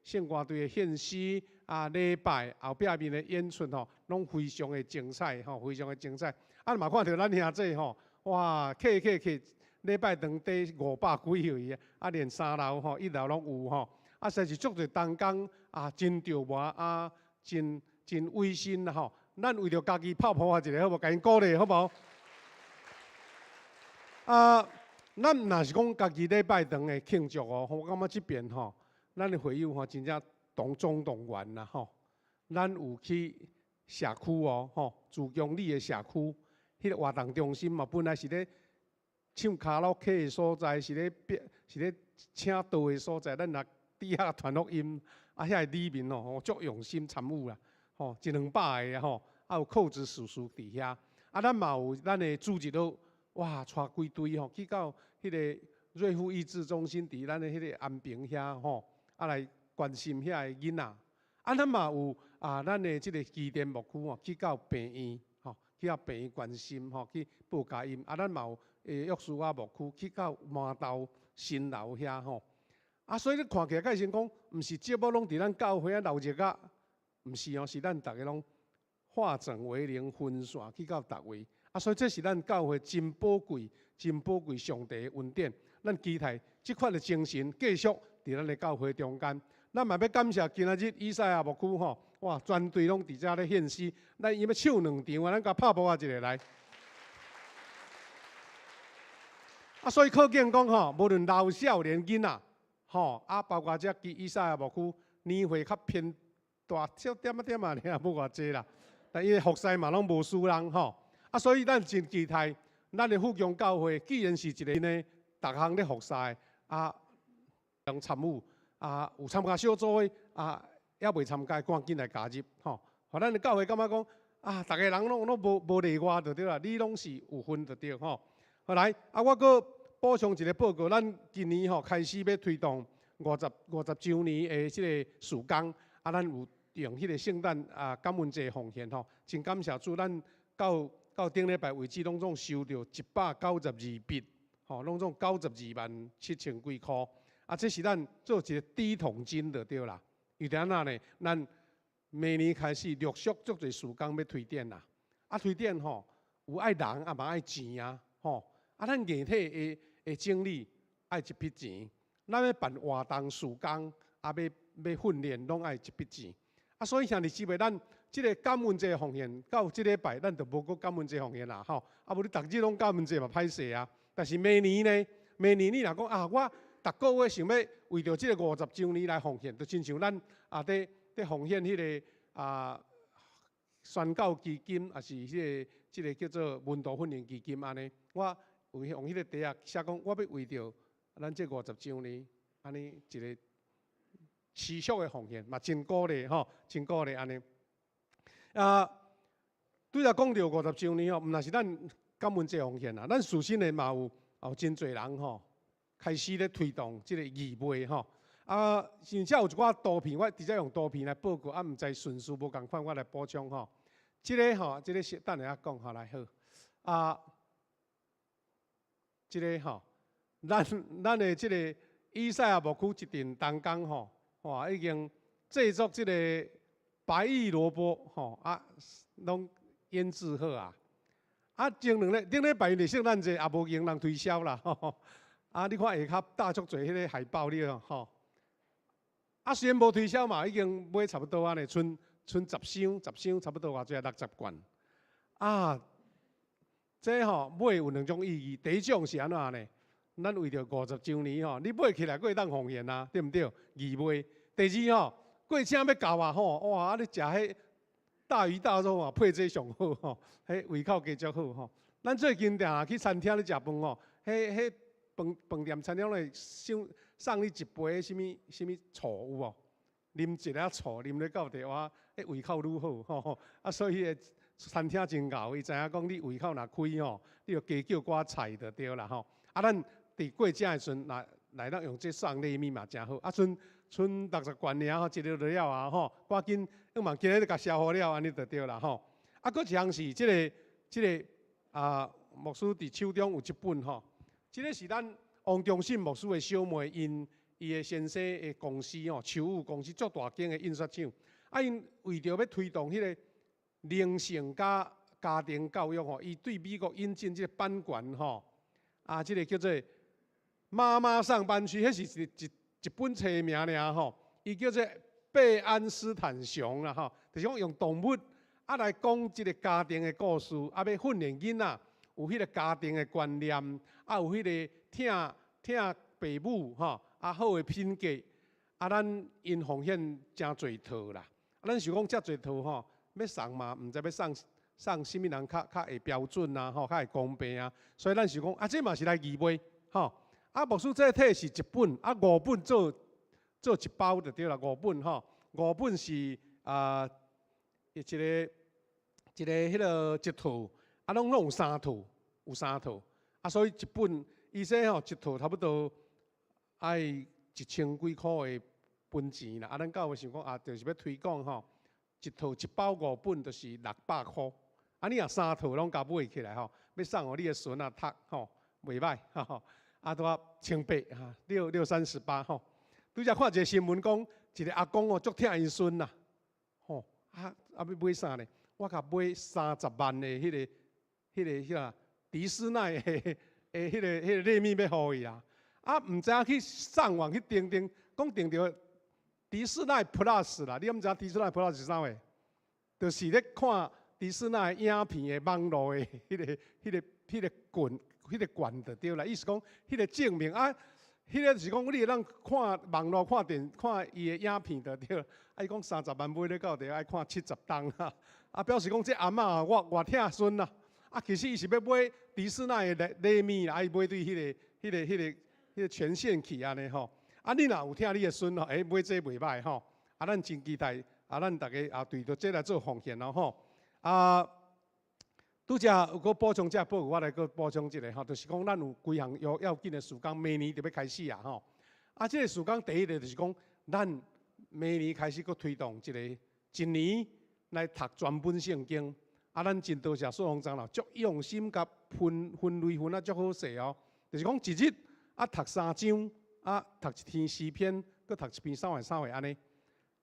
聖歌隊的獻詩啊、禮拜後壁面的演出吼，攏非常的精彩吼，非常的精彩。啊，嘛看著咱兄姊吼，哇，客客客，禮拜堂底五百幾位啊，啊，連三樓吼、一樓攏有吼，啊，實在是足濟同工啊，真著磨啊，真真威信啦吼。咱為著家己拍噗仔一下好無？共𪜶鼓勵好無？啊，咱毋若是講家己禮拜堂的慶祝哦，我感覺這邊吼，咱的會友吼真正動總動員啦吼。咱有去社區哦，吼，慈江里的社區，彼個活動中心嘛，本來是咧唱卡拉 OK 的所在，是咧變是咧請道的所在，咱若佇遐傳福音，啊，遐個里民哦，足用心參與啦，吼，一兩百个吼，啊有靠子叔叔佇遐，啊，咱嘛有咱的主日學，哇，帶幾隊吼去到彼個瑞富益智中心，佇咱的彼個安平遐吼，啊來關心遐個囡仔，啊，咱嘛有啊，咱的這個基甸牧區吼，去到病院吼，去到病院關心吼，去報佳音，啊，咱嘛有約書亞牧區去到麻豆新樓遐吼，啊，所以你看起來蓋先講，毋是節目攏佇咱教會啊鬧熱啊，毋是哦，是咱逐个攏化整為零，分散去到逐位，啊，所以這是咱教會真寶貴、真寶貴上帝的恩典。咱期待這款的精神繼續佇咱的教會中間。咱嘛欲感謝今仔日以賽亞牧區吼，哇，全隊攏佇遮咧獻詩，咱伊欲唱兩場啊，咱共拍噗仔一下來。啊，所以可見講吼，無論老少年囡仔，吼啊，包括這以賽亞牧區年歲較偏大小點仔點仔爾，無偌濟啦。但伊的服侍嘛攏無輸人吼。啊，所以咱真期待咱的富強教會，既然是一个呢，逐項咧服侍啊，用參與啊，有參加小組的啊，猶未參加，趕緊來加入吼。予咱的教會感覺講啊，逐个人攏攏無無例外就對啦，你攏是有份就對吼。好來，啊，我閣補充一個報告，咱今年吼開始欲推動五十週年的這個事工，啊，咱有用彼個聖誕啊感恩節奉獻吼，真感謝主，咱到到頂禮拜為止，攏總收著192筆，吼，攏總92萬7千幾箍。啊，這是咱做一個第一桶金就對啦。因為按怎呢？咱明年開始陸續足濟事工欲推展啦。啊，推展吼有愛人啊嘛愛錢啊，吼。啊，咱硬體的的整理愛一筆錢，咱欲辦活動事工啊，欲欲訓練攏愛一筆錢。啊，所以兄弟姊妹，咱這个感恩節奉獻到這禮拜，咱就無閣感恩節奉獻啦，吼。啊，無你逐日攏感恩節嘛歹勢啊。但是明年呢，明年你若講啊，我逐個月想欲為著這個五十週年來奉獻，就親像咱啊，佇佇奉獻彼个啊宣教基金，抑是彼个這个叫做門徒訓練基金按呢，我有用彼个題仔寫講，我欲為著咱這五十週年，按呢一个持續的奉獻，嘛真鼓勵吼，真鼓勵按呢。啊，拄才講著五十週年吼，毋但是咱感恩節奉獻啦，咱事實的嘛有有真濟人吼，開始咧推動這个義賣吼。啊，而且有一寡圖片，我直接用圖片來報告，啊，毋知順序無仝款，我來補充吼。這个吼，這个是等下講吼來好。啊，這个吼，咱咱的這个以賽亞牧區一陣同工吼，哇，已經製作這個白玉蘿蔔吼，啊，攏醃製好啊。啊，前兩日頂禮拜日聖誕節也無閒人推銷啦。啊，你看下跤搭足濟彼个海報你吼。啊，雖然無推銷嘛，已經買差不多按呢，賰賰十箱，十箱差不多偌濟，60罐。啊，這吼買有兩種意義，第一種是按怎呢？咱為著五十週年吼，你買起來閣會當奉獻啊，對毋對？義賣。第二吼，過請欲到啊吼，哇！啊你食彼大魚大肉啊，配這上好吼，彼胃口加足好吼。咱最近定定去餐廳咧食飯吼，彼彼飯飯店餐廳攏會送送你一杯啥物啥物醋有無？啉一下醋，啉咧到底哇，彼胃口愈好吼。啊，所以彼个餐廳真𠢕，伊知影講你胃口若開吼，你就加叫寡菜就對啦吼。啊，咱佇過食的時陣，來來當用這送禮物嘛，誠好。啊，賰賰60元爾吼，一个就了啊吼，趕緊用今日就共消化了，按呢就對啦吼。啊，閣一項是這个這个啊，牧師佇手中有一本吼，這个是咱王忠信牧師的小妹，𪜶伊的先生的公司吼，秋雨公司足大間的印刷廠，啊，𪜶為著欲推動彼个靈性佮家庭教育吼，伊對美國引進這个版權吼，啊，這个叫做媽媽上班去，彼是一本冊名爾吼，伊叫做貝安斯坦熊啦吼，就是講用動物啊來講這个家庭的故事，啊，欲訓練囡仔有彼个家庭的觀念，啊，有彼个疼疼爸母吼，啊好的品格，啊，咱𪜶奉獻誠濟套啦，啊，咱想講遮濟套吼，欲送嘛，毋知欲送送啥物人較較會標準啊，吼，較會公平啊，所以咱想講啊，這嘛是來義賣，吼，啊，牧師這提是一本，啊，五本做做一包就對啦，五本吼，五本是啊，一個一個彼个一套，啊，攏攏有三套，有三套，啊，所以一本，伊說吼一套差不多愛一千幾箍的本錢啦，啊，咱教會想講啊，就是欲推廣吼，一套一包五本就是600箍，啊，你若三套攏共買起來吼，欲送予你的孫仔讀吼，袂䆀吼，啊，拄仔千八哈，六六三十八吼。拄才看一个新聞講，一個阿公哦，足疼𪜶孫啦，吼，啊啊欲買啥呢？我共買30萬的彼个、彼个、彼个迪士尼的的彼个、彼个禮物欲予伊啊！啊，毋知影去上網去訂訂，講訂著迪士尼 Plus 啦，你敢知影迪士尼 Plus 是啥物？就是咧看迪士尼影片的網路的彼个、彼个、彼个券、彼个券就對啦。意思講，彼个證明啊，彼个就是講你會當看網路看電看伊的影片就對。啊，伊講30萬買咧到底愛看70冬啊！啊，表示講這阿嬤偌偌疼孫啦。啊，其實伊是欲買迪士尼的禮禮物啦，啊，伊買對彼个、彼个、彼个、彼个權限去按呢吼。啊，你若有疼你的孫吼，欸，買這袂䆀吼。啊，咱真期待，啊，咱逐家也對著這來做奉獻咯吼。啊，拄才有閣補充這報告，我來閣補充一下吼，就是講咱有幾項要要緊的事工，明年就欲開始啊吼。啊，這个事工第一个就是講，咱明年開始閣推動一個一年來讀全本聖經。啊，咱真多謝蘇宏長老足用心共分分類分啊足好勢哦。就是講一日啊讀三章，啊讀一篇詩篇，閣讀一篇啥貨啥貨按呢。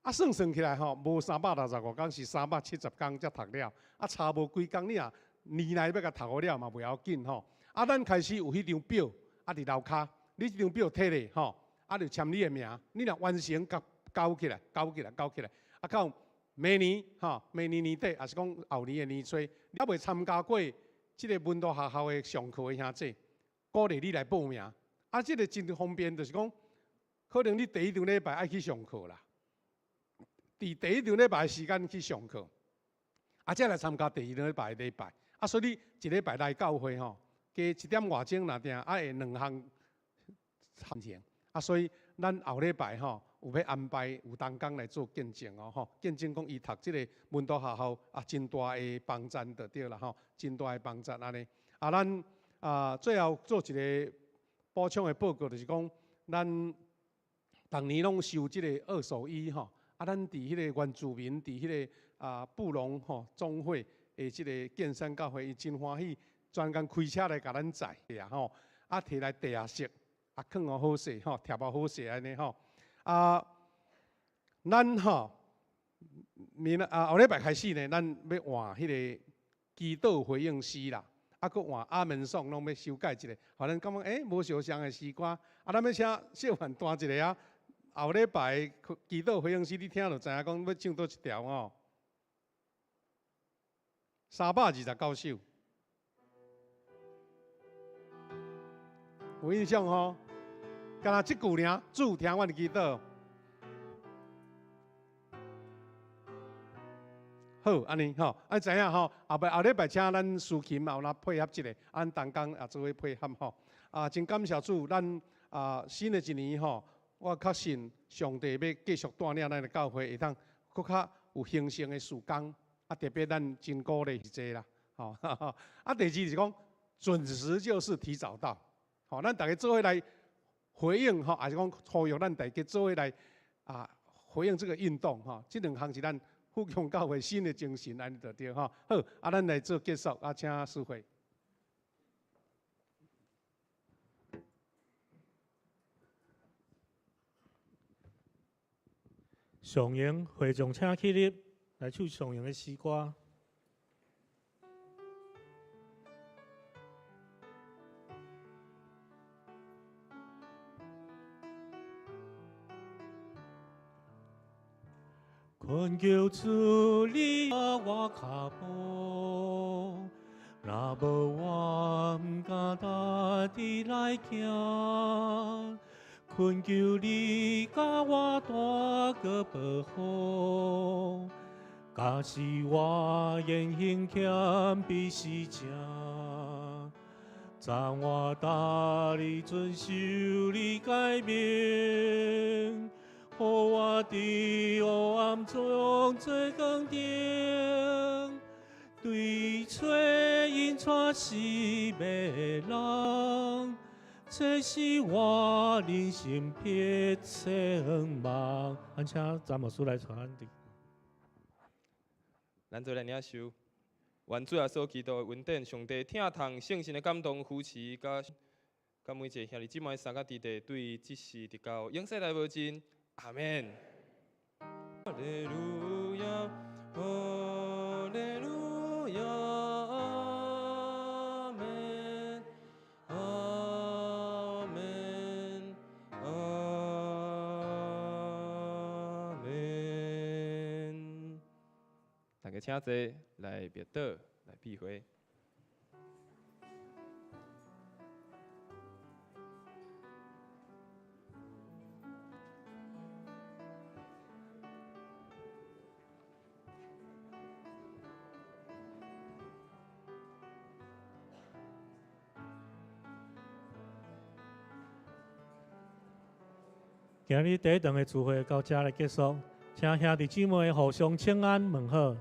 啊算算起來吼，無365工，是370工才讀了。啊差無幾工，你若年內欲共讀予了嘛袂要緊吼。啊，咱開始有彼張表，啊佇樓跤，你這張表提咧吼，啊就簽你的名，你若完成共勾起來，勾起來，勾起來，啊到明年吼，明年年底，抑是講後年的年初，你猶未參加過這个門徒學校的上課的兄弟，鼓勵你來報名。啊，這个真方便，就是講，可能你第一場禮拜愛去上課啦，佇第一場禮拜的時間去上課，啊，才來參加第二場禮拜的禮拜。啊，所以你一禮拜來教會吼，加一點外鐘若定愛會兩項行程。啊，所以咱後禮拜吼有欲安排有同工來做見證哦，吼，見證講伊讀這个門徒學校啊，真大的幫贊就對啦，吼，真大的幫贊按呢。啊，咱啊最後做一个補充的報告，就是講咱逐年攏收這个二手衣吼，啊，咱佇彼个原住民佇彼个啊布農吼總會的這个建山教會，伊真歡喜，專工開車來共咱載啊吼，啊提來地下室。啊，囥予好勢吼，貼予好勢按呢吼。啊，咱吼明啊後禮拜開始呢，咱欲換彼个祈禱回應詩啦，啊，閣換阿門頌，攏欲修改一下，予咱感覺欸無相像的詩歌。啊，咱欲請小凡彈一下啊。後禮拜祈禱回應詩，你聽就知影講欲唱佗一條吼。329首。有印象吼？敢若這句爾，主聽阮的祈禱。好，按呢吼，啊知影吼，後擺後禮拜請咱司琴嘛有來配合一下，咱同工也做伙配合吼。啊，真感謝主，咱啊新的一年吼，我確信上帝欲繼續帶領咱的教會，會當閣較有興盛的事工。啊，特別咱真鼓勵是這啦，吼。啊，第二就是講準時就是提早到。吼，咱逐家做伙來回應吼，抑是講呼籲咱大家做伙來啊回應這個運動吼。這兩項是咱富強教會新的精神，按呢就對吼。好，啊，咱來做結束，啊，請司會。上榮會眾請起立，來唱上榮的詩歌。懇求主你我跤步，若無我毋敢踏佇來行。懇求你共我大閣保護，假使我言行欠卑是正，讚我逐日遵守你誡命。予我佇黑暗中做光燈，對找𪜶帶失迷的人，這是我人生迫切願望。咱請詹牧師來帶咱佇。咱做來領受，願主耶穌基督的恩典、上帝疼痛、聖神的感動、扶持，佮每一个兄弟姊妹三个弟弟，對這世直到永世來無盡。阿門。哈利路亞，哈利路亞，阿門，阿門，阿門。大家請坐，來默禱，來閉會。今日第一場的聚會到這來結束，請兄弟姊妹互相請安問好。